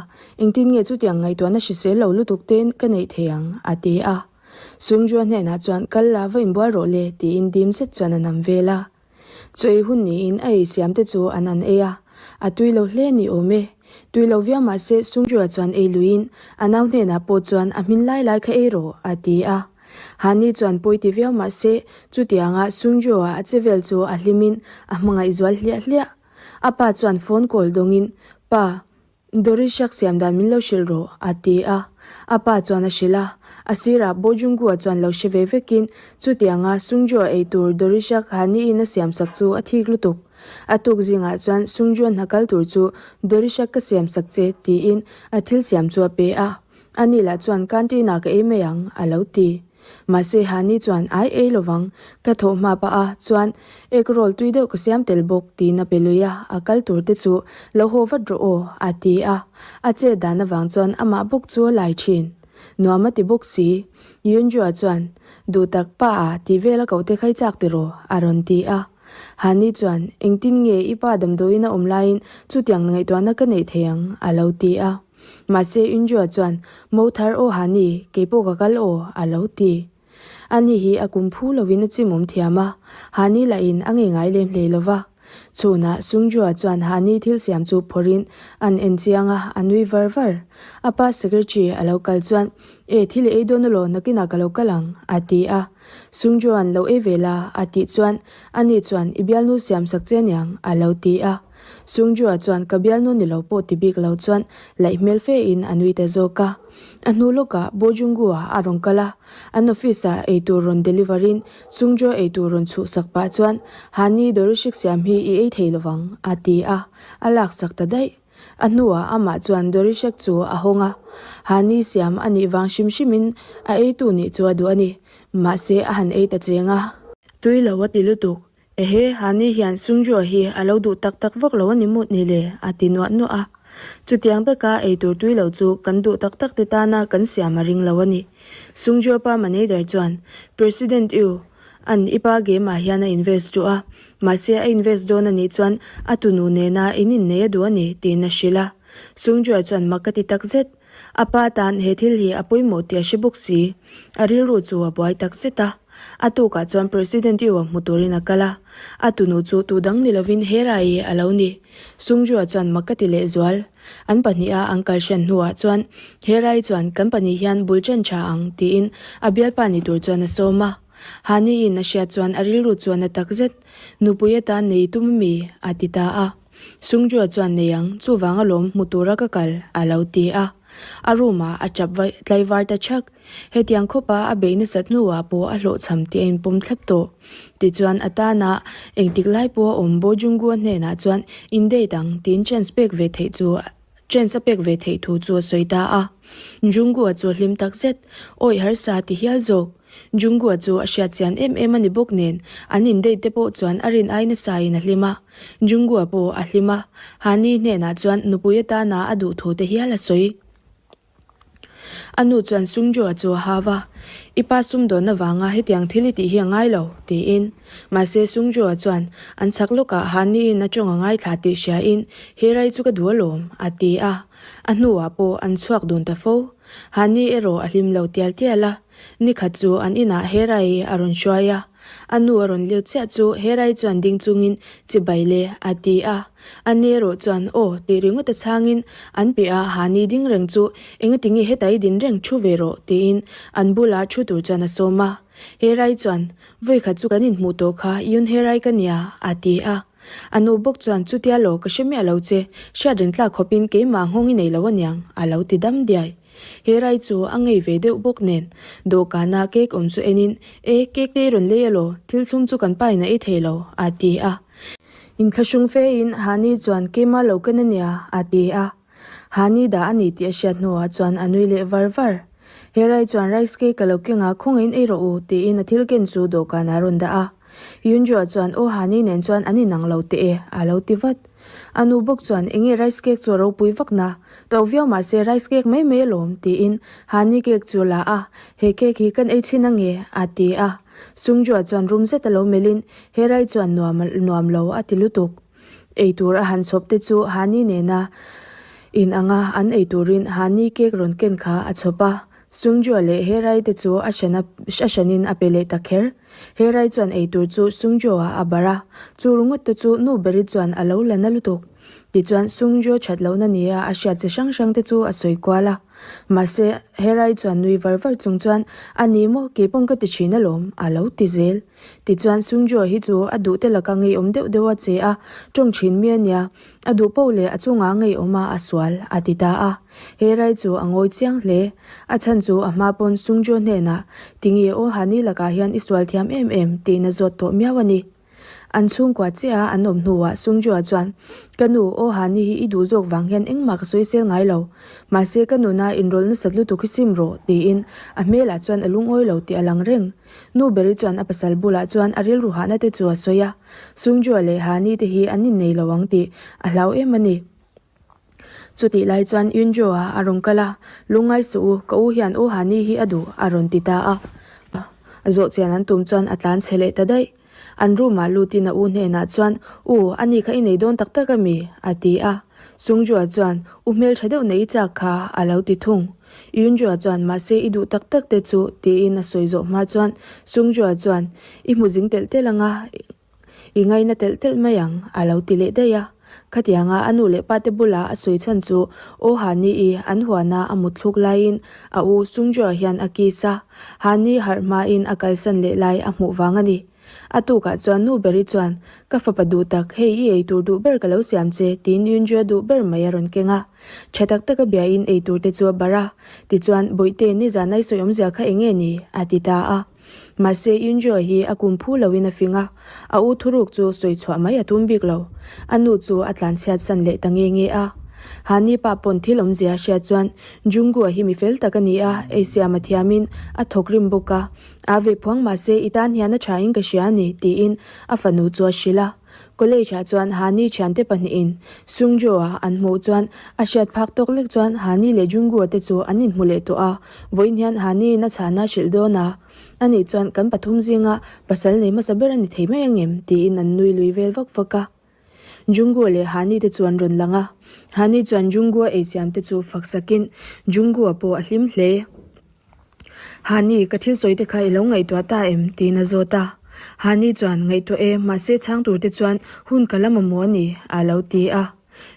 engtin nge chutiang ngaihtuahna hrisel lo lutuk te ka neih thei ang? a ti a. Sungjoa hnenah chuan kal la va inbual rawh le tiin dim zet chuan a nam vel a. Chaw ei hun niin a ei siam te chu an an ei a, a tui lo hle ni awm e. Tui lo viau mah se Sungjoa chuan ei luiin a nau hnenah pawh chuan a hmin lai lai kha ei rawh a ti a. Hani chuan pawi ti viau mah se chutianga Sungjoa a che vel chu a hlimin a hmangaih zual hliah hliah. A pa chuan phone call dawngin, Pa, Doris hriak siam dan min lo hrilh rawh, a ti a. A pa chuan a hrilh a. A sirah Bo Junggu-a chuan lo hre ve vekin chutianga Sungju-a ei tur Doris hriak Hani-in a siamsak chu a thik lutuk. A tuk zingah chuan Sungju-a hna kal tur chu Doris hriak ka siamsak che, tiin a thil siam chu a pe a. Ani lah chuan canteen-ah ka ei mai ang, a lo ti. Mahse Hani chuan ai ei lovang, ka thawh hma pah a, chuan egg roll tui deuh ka siam tel bawk, tiin a pe lui a, a kal tur te chu lo haw vat rawh aw, a ti a. A chet dan avang chuan amah bawk chu a lai thin. Nuam a ti bawk si. Yunjua chuan, Duh tak pa a, tih vel a koh te kha i chak tiraw? a rawn ti a. Hani chuan, Engtin nge i pa damdawiin a awm laiin chutiang ngaihtuahna ka neih thei ang? a lo ti a. Mahse Injua chuan, Mo thar aw Hani, keipawh ka kal aw, a lo ti. Ani hi a kum phu lovin a chimawm thiam a, Hani lahin a ngei ngai lem hlei lova. Chhunah Sungjua chuan Hani thil siam chu phawrhin an en chiang a, a nui var var. A pa secretary a lo kal chuan, E, thil i ei dawn alaw, nakinah ka lo kal ang, a ti a. Sungjua'n lo ei ve la, a tih chuan, ani chuan, I bialnu siam sak che aniang, a lo ti a. Sungjua chuan ka bialnu ni lo pawh ti bik lo chuan laih hmel fe in a nui ta zawk a. A hnu lawkah Bo Junggu-a a rawn kal a, an office-ah eitur rawn deliver in Sungjua eitur rawn chhuh sak pah chuan, Hani Dorishik siam hi i ei thei lovang, a ti a, a lak sak ta daih. A hnuah amah chuan Dorishek chu a hawng a, Hani siam a nih vang hrim hrimin a eitu nih chu a duh a ni. Mahse a han ei ta cheng a. Tui lo a ti lutuk, Ehe, Hani hian Sungjoa hi a lo duh tak tak vak lo a ni mut ni le, a ti nuah nuah a. Chutiang taka eitur tui lo chu kan duh tak tak te tana kan siam a ring lo a ni. Sungjoa pa manager chuan, President Yu, An i pa game ah hian a invest duh a, mahse a invest dawn a nih chuan a tunu nena in innei a duh a ni, tiin a hrilh a. Sungjoa chuan mak a ti takzet. A pa tan he thil hi a pawimawh tih a hre bawk si. A rilru chu a buai takzet a. A tukah chuan President Yu-a hmu turin a kal a. A tunu chu tu dang ni lovin Hera-i a lo ni. Sungjoa chuan mak a ti lehzual. An pahniha an kal hran hnuah chuan Hera-i chuan kan pahnih hian bul ṭan ṭha ang tiin a bialpa ni tur chuan a sawm a. Hani-in a hriat chuan a rilru chuan a takzet. Nupui atan nei tum ami? a ti ta a. Sungjoa chuan nei ang, chuvang alawm hmu tura ka kal, a lo ti a. A room ah a tap vai tlaivar ta chhak. Hetiang khawpa a beih nasat hnuah pawh a hlawhchham tih a inpawm thlap tawh. Tichuan a tana engtik lai pawh a awm Bo Junggu-a hnenah chuan in date ang tiin chance pek ve theih chu chance a pek ve theih thu chu a sawi ta a. Junggu-a chu a hlim takzet, Awi harsa ti hial zawk. Junggu-a chu a hriat chian em em a ni bawk nen, an in date te pawh chuan a rin ai nasa in a hlim a. Junggu-a pawh a hlim a, Hani hnenah chuan nupui atana a duh thu te hial a sawi. A nu chuan Sungjo-a chu a hau a, I pa sumdawn avanga hetiang thil i tih hi a ngai lo, tiin. Mahse Sungjo-a chuan an chhak lawkah Hani-in a tawng a ngaithla tih hriain, He rai chu ka duh alawm, a ti a. A hnuah pawh an chhuak dun ta fo. Hani erawh a hlim lo tial tial a. Nikhat chu an inah Herai a rawn hruai a, a nu a rawn leu chiah chu Herai chuan ding chungin Chibai le a ti a. A ni erawh chuan Aw tih ringawt a chhangin an piah a Hani ding reng chu Engatinge heta i din reng thu ve rawh tiin an bula thu tur chuan a sawm a. Herai chuan Vawikhat chu kan inhmuh tawh kha Yun Herai ka nia a ti a. A nu bawk chuan Chutia law ka hre miah lo che, hriat reng tlak khawpin keimah nghawng i nei lo aniang a lo ti dam diai. He rai chu a ngei ve deuh bawk nen, dawhkana cake awm chu enin, E, cake te i rawn lei alaw, thil thlum chu kan pa in a ei thei lo, a ti a. Inthlahrung fein Hani chuan keimah lo ken ania, a ti a. Hani dah a ni tih a hriat hnuah chuan a nui leh var var. He rai chuan rice cake ka lo keng a, khawngaihin ei rawh u, tiin a thil ken chu dawhkanah a rawn dah a. Yunjua chuan aw Hani nen chuan an inang lo teh e, a lo ti vat. A nu bawk chuan enge rice cake chu a ropui vak na, to viau mah se rice cake mai mai alawm tiin Hani cake chu a la a, he cake hi kan ei chhin ange a ti a. Sungjua chuan rum zet a lo melhin he rai chuan nuam nuam lo a ti lutuk. Ei tur a han chhawp te chu Hani nena in anga an ei turin Hani cake rawn ken kha a chhawp a, Sungjua leh he rai te chu a hran a hranin a pe leh ta kher. He rai chuan eitur chu Sungjo-ah a barh a, chu ringawt te chu nu beri chuan a lo la na lutuk. Tichuan Sungjo that lohna nia a hriat chi hrang hrang te chu a sawi kual a. Mahse, he rai chuan nui var var chung chuan, A ni maw, keipawn ka ti thin alawm, a lo ti zel. Tichuan Sungjo hi chu a duh te laka ngeiawm deuh deuh a che a, tawng thin mi a nia, A duh poh leh a chungah ngeiawm a a sual, a ti ta a. He rai chu a ngawi chiang hle. A chhan chu a hma pawn Sungjo hnenah, Tinge aw Hani lakah hian i sual thiam em em? tiin a zawt tawh miau a ni. An chhungkua chiah a an awm hnuah Sungjoa chuan, Ka nu, aw Hani hi i duh zawk vang hian engmah ka sawisel ngai lo. Mahse ka nuna inrawlh nasat lutuk hi sim rawh, tiin a hmelah chuan a lungawi lo tih a lang reng. Nu beri chuan a pasal bulah chuan a rilru hahna te chu a sawi a, Sungjoa leh Hani te hi an innei lo ang tih a hlau em a ni. Chutih lai chuan Yunjoa a rawn kal a, Lungngai suh u, ka u hian u Hani hi a duh a rawn ti ta a. Zawh chian an tum chuan a tlan chhe leh ta daih. An room ah lutin a u hnenah chuan, U, ani kha i nei dawn tak tak ami? a ti a. Sungjoa chuan, U hmeltha deuh nei i chak kha a lo ti thung. Yunjua chuan mahse i duh tak tak te chu tiin a sawi zawh hma chuan Sungjoa chuan i hmu zing telh telh anga i ngaina telh telh mai ang a lo ti leh daih a. Khatianga a nu leh pa te bula a sawi chhan chu aw Hani i an huana a mut thluk laiin a u Sungjoa hian a kiss a, Hani harh hmain a kalsan leh lai a hmuh vang a ni. A tukah chuan nu beri chuan ka fapa duh tak hei i eitur duh ber ka lo siam che tiin Yunjua duh ber mai a rawn keng a. Tha tak taka biain eitur te chu a barh a, tichuan Bawihte nizan ai sawi awmzia kha eng nge ni? a ti ta a. Mahse Yunjua hi a kum phu loin a fing a, a u thuruk chu sawi chhuah mai a tum bik lo. A nu chu a tlanchhiat san leh ta nge nge a. Hani pa pawn thil awmzia a hriat chuan Junggu-a hi mi fel tak a ni a, eisiam a thiamin a thawk rim bawk a, a ve phuang mahse i tan hian a tha in ka hria a ni tiin a fanu chu a hrilh a. College ah chuan Hani thiante pahnihin Sungjo-a an hmuh chuan a hriat phak tawk lek chuan Hani leh Junggu-a te chu an inhmu leh tawh a, vawiin hian Hani-in a chhahna a hrilh dawn a. Ani chuan kan pathum zinga pasal nei hmasa ber a ni thei mai angem? tiin an nui lui vel vak vak a. Junggu leh Hani te chu an rawn lang a. Hani chuan Junggu-a eichiam te chu fak sakin Junggu-a pawh a hlim hle. Hani, ka thil sawi te kha i lo ngaihtuah ta em? tiin a zawt a. Hani chuan, Ngaihtuah e, mahse chhang tur te chuan hun ka la mamawh a ni, a lo ti a.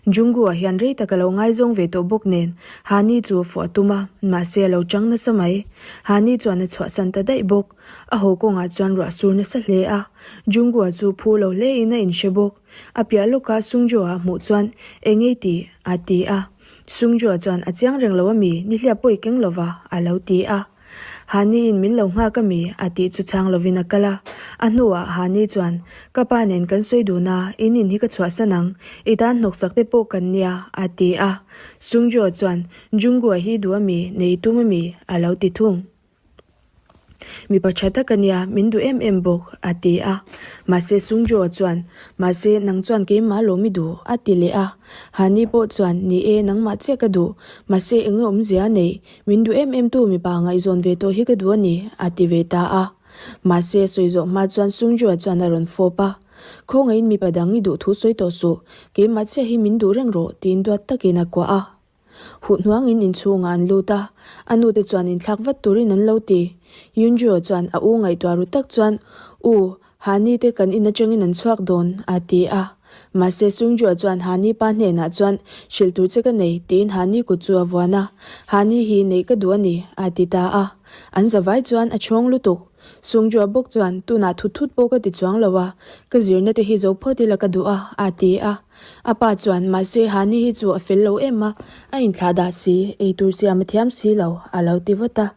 Junggu-ah hian rei tak a lo ngaizawng ve tawh bawk nen, Hani chu fuh a tum a, mahse a lo chang nasa mai. Hani chuan a chhuahsan ta daih bawk. A haw kawngah chuan ruah sur nasa hle a, Junggu-a chu phu lo hlein a inhre bawk. A piah lawka Sungjo-a hmuh chuan, Engei tih? a ti a. Sungjo chuan a chiang reng lo a mi, nihliap pawh i keng lova, a lo ti a. Hani-in min lo nghak a mi, a tih chu chhang lovin a kal a. A hnuah Hani chuan, Ka pa nen kan sawi dun a, in in hi ka chhuahsan ang, i tan hnawksak te pawh kan nia, a ti a. Sungjo chuan, Junggu-a hi duh a mi, nei tum a mi, a lo ti thung. Mipa tha tak a nia, min duh em em bawk, a ti a. Mahse Sungjo chuan, Mahse nang chuan keimah lawm i duh, a ti leh a. Hani pawh chuan, Ni e, nangmah chiah ka duh. Mahse eng awmzia a neih? Min duh em em tu mipa ngaihzawn ve tawh hi ka duh a ni, a ti ve ta a. Mahse sawi zawh hma chuan Sungjo chuan a rawn fawp a. Khawngaihin mipa dang i duh thu sawi tawh suh, keimah chiah hi min duh reng rawh, tiin duat takin a kuah a. Huh hnuangin inchhungah an lut a, a nute chuan inthlak vat turin an lo ti. Yunjio chuan a u ngaihtuah ru tak chuan, U, Hani te kan in atangin an chhuak dawn, a ti a. Mahse Sungjua chuan Hani pa hnenah chuan, Hrilh tur che ka nei, tiin Hani kut chu a vuan a. Hani hi neih ka duh a ni, a ti ta a. An zavai chuan a chhawng lutuk. Sungjua bawk chuan, Tunah thut thut pawh ka ti chuang lo a, ka zirna te hi zo phawt ila ka duh a, a ti a. A pa chuan, Mahse, Hani hi chu a fel lo em a, a inthlah dah si, ei tur siam a thiam si lo, a lo ti vat a.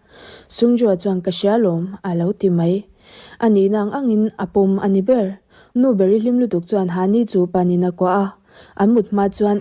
Sungjoa chuan, Ka hria lawm, a lo ti mai. A nihna ang angin a pawm a ni ber. Nu beri hlim lutuk chuan Hani chu panin a kuah a. An mut hma chuan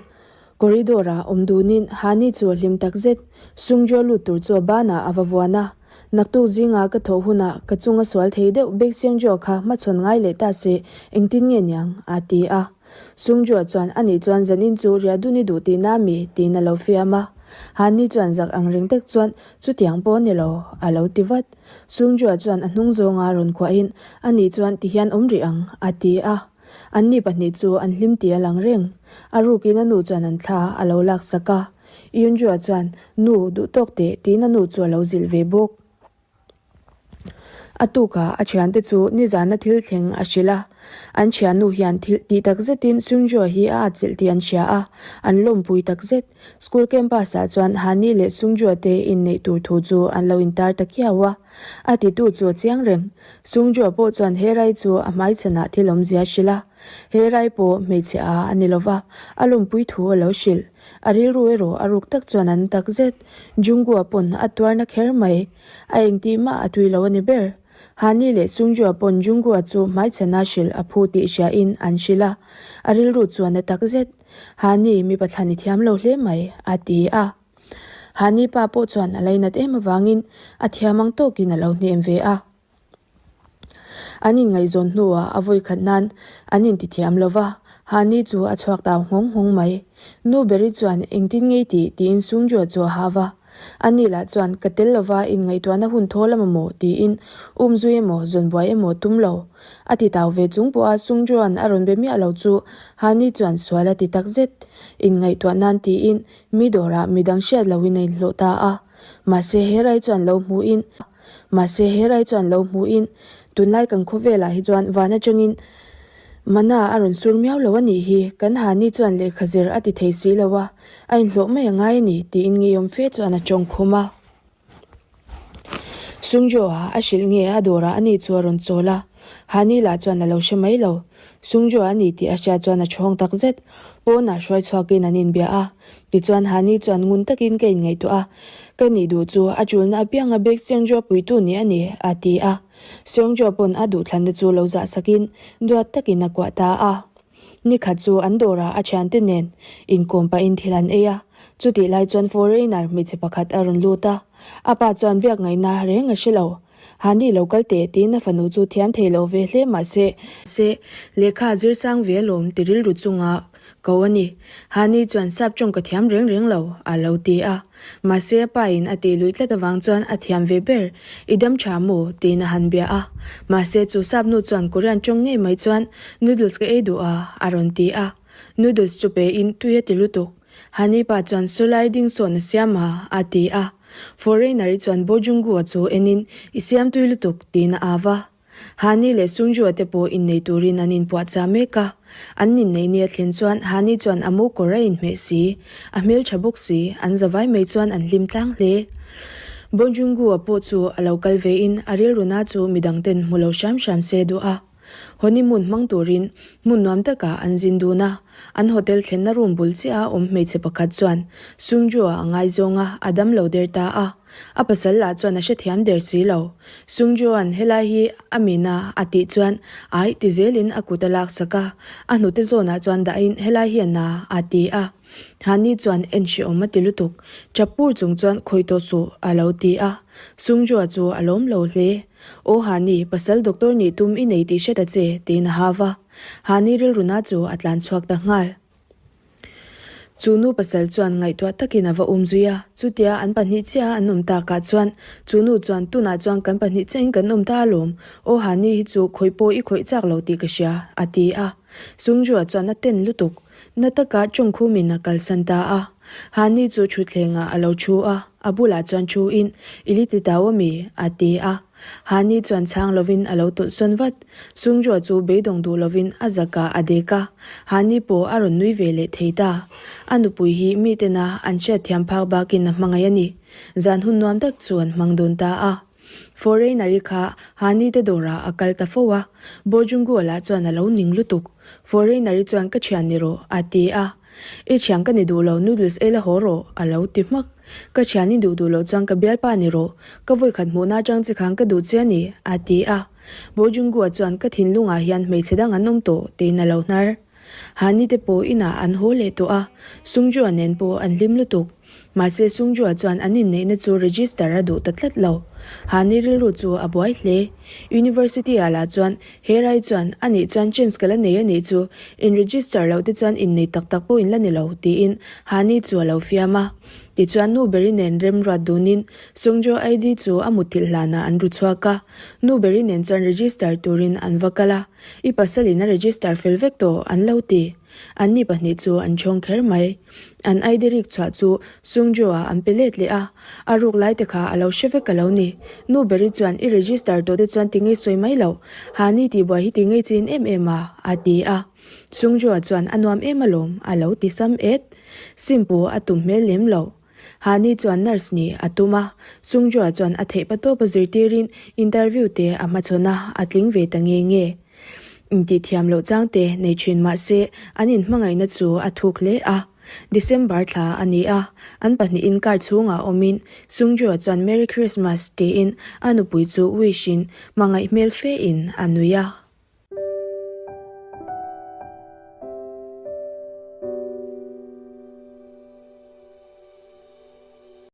corridor-ah awm dunin Hani chu a hlim takzet. Sungjoa lut tur chu a banah a va vuan a. Naktuk zinga ka thawh hunah ka chunga sual thei deuh Bek Siangjoa kha hmachhawn ngai leh ta se, engtin nge niang? a ti a. Sungjoa chuan, Anih chuan zanin chu riah dun i duh tihna mi? tiin a lo fiam a. Hani chuan zak ang reng tak chuan, Chutiang pawh a ni lo, a lo ti vat. Sungjoa chuan a hnung zawnga rawn khuahin, Anih chuan tihian awm rih ang, a ti a. Anni pahnih chu an hlim tih a lang reng. A rukin a nu chuan an thla a lo laksak a. Yunjua chuan, Nu, duh tawk teh, tiin a nu chu a lo zilh ve bawk. A tukah a thiante chu nizana thil thleng a hrilh a. An thiannu hian thil tih tak zetin Sungjua hi a atchilh tih an hria a, an lawmpui tak zet. School campus ah chuan Hani leh Sungjua te inneih tur thu chu an lo intar ta khiau a. A titu chu a chiang reng. Sungjua pawh chuan he rai chu a hmaichhanah thil awmzia a hrilh a. He rai pawh hmeichhe a a ni lova, a lawmpui thu a lo hrilh. A rilru erawh a ruk tak chuan an tak zet. Jungkook-a pawn a tuarna kher mai. A engtih mah a tui lo a ni ber. Hani leh Sungjoo-a pawn Jungkook-a chu hmaichhana hrilh a phu tih hriain an hrilh a. A rilru chuan a tak zet. Hani, mipa thlan i thiam lo hle mai, a ti a. Hani pa pawh chuan a lainat em avangin a thiam ang tawkin a lo hnem ve a. An inngaihzawn hnuah a vawi khat nan an intithiam lo va, Hani chu a chhuak tau nghawng nghawng mai. Nu Beri chuan engtin ngei tih tiin Sungjoa chu a ha va. Ani lah chuan ka tel lova inngaihtuahna hun thawl a mamawh tiin umzui emaw zawn buai emaw tum lo. A ti tau ve chung pawha Sungjoa'n a rawn be miah lo chu Hani chuan sual a ti takzet. Inngaihtuah nan tiin mi dawrah midang hriat loin a inhlawh ta a. Mahse he rai chuan lo hmuhin. Mahse he rai chuan lo hmuhin tunlai kan khawvelah hi chuan van atangin mana a rawn sur miau lo a nih hi, kan Hani chuan lehkha zir a ti thei si lo a, a inhlawh mai a ngai a ni tiin ngeiawm fe chuan a tawng khum a. Sungjoa a hrilh nge a dawrah a ni chu a rawn chawl a, Hani lah chuan a lo hre mai lo. Sungjoa a ni tih a hriat chuan a chhawng tak zet. Pawnah hruai chhuakin an inbia a, Tichuan Hani chuan ngun takin ka inngaihtuah a, ka nih duh chu a tulna apianga bag Seungjo puitu nih a ni, a ti a. Seungjo pawn a duhthlanna chu lo zah sakin duat takin a kuah ta a. Nikhat chu an dawrah a thiante nen inkawm pahin thil an ei a, chutih lai chuan foreigner hmeichhe pakhat a rawn lut a. A pa chuan biak ngaihna reng a hre lo. Hani lo kal teh tiin a fanu chu thiam thei lo ve hle mah se. Se, lehkha a zir sang ve alawm ti rilru chunga ko a ni. Hani chuan sap tawng ka thiam reng reng lo, a lo ti a. Mahse a pa in a tih luih tlat avang chuan a thiam ve ber, I dam tha maw? tiin a han bia a. Mahse chu sap nu chuan Korean tawng ngei mai chuan noodles ka ei duh a, a rawn ti a. Noodles chu pe in tui a ti lutuk. Hani pa chuan Sawlai ding sawn a siam a, a ti a. Foreigner-i chuan Bo Jung-gu-a chu enin, I siam tui lutuk, tiin a au a. Hani leh Sung-ju-a te pawh innei turin an inpuahchah mek a. An inneih ni a thlen chuan Hani chuan a mo kawr a inhmeh si, a hmeltha bawk si, an zavai mai chuan an hlim tlang hle. Bo Jung-gu-a pawh chu a lo kal vein a rilruna chu midangten hmu lo hram hram se duh a. Honeymoon hmang turin hmun nuam takah an zin dun a, an hotel thlenna room bul chiah a awm hmeichhe pakhat chuan Sungju-a a ngaizawng a, a dam lo der ta a. A pasal lah chuan a hrethiam der si lo. Sungju-a'n helai hi a mina a tih chuan aih ti zelin a kut a laksak a, a hnute zawnah chuan dahin helai hi a na a ti a. Hani chuan en hrehawm a ti lutuk, ṭap pur chung chuan khawih tawh suh a lo ti a. Sungju-a chu a lawm lo hle. Aw Hani, pasal doctor nih tum i nei tih hre ta che, tiin a hau va. Hani rilruna chu a tlan chhuak ta nghal. Chu nu pasal chuan ngaihtuah takin a va um zui a, chutia an pahnih chiah a an awm takah chuan chu nu chuan tunah chuan kan pahnih chiahin kan awm ta alawm, aw Hani hi chu khawih pawh i khawih chak lo tih ka hria, a ti a. Sungju-a chuan a ten lutuk. Na taka tawngkhumin a kalsan ta a. Hani chu thutthlengah a lo thu a, a bulah chuan thuin, I li ti tau ami? a ti a. Hani chuan chhang lovin a lo tawlhsawn vat. Sungju chu beidawng duh lovin a zakah a dek a, Hani pawh a rawn nui ve leh thei ta. A nupui hi mitena an hriatthiam phak bakin a hmangaih a ni. Zan hun nuam tak chu an hmang dun ta a. Foreigner-i kha Hani te dawrah a kal ta fo a, Bojungua lah chuan a lo ning lutuk. Foreigner-i chuan ka thian ni rawh, a ti a. I thian ka ni duh lo, noodles ei la haw rawh, a lo ti hmak. Ka thian i duh duh loh chuan ka bialpa ni rawh, ka vawikhat hmuhna atang che khan ka duh che a ni, a ti a. Bojungua chuan ka thinlungah hian hmeichhe dang an awm tawh, tiin a lo hnar. Hani te pawh inah an haw leh tawh a, Sungju-a nen pawh an hlim lutuk. Mahse Sungju-a chuan an inneihna chu register a duh ta tlat lo. Hani rilru chu a buai hle. University-ah lah chuan he rai chuan a nih chuan chance ka la nei a nih chu, in register loh te chuan innei tak tak pawh in la ni lo, tiin Hani chu a lo fiam a. Tichuan nu beri nen remruat dunin Sungju ID chu a mutthilh hlanah an ru chhuak a. Nu beri nen chuan register turin an va kal a. I pasalin a register fel vek tawh an lo ti. Anni pahnih chu an chhawng kher mai. An ID rik chhuah chu Sungju-ah an pe let leh a, a ruk lai te kha a lo hre vek a lo ni. Nu beri chuan i register tawh te chuan ti ngei sawi mai loh, Hani tihbuai hi ti ngei chin em em a, a ti a. Sungju-a chuan a nuam em alawm, a lo ti sam et. Simpu a tum hmel lem loh. Hani chuan nurse nih a tum a, Sungju-a chuan a theih patawp a zirtirin interview te a hmachhawn a, a tling ve ta nge nge. Intihthiam loh chang te nei thin mah se an inhmangaihna chu a thuk hle a. December thla a ni a, an pahnihin car chhungah awmin Sungju-a chuan Merry Christmas tiin a nupui chu wish in hmangaih hmel fe in a nui a.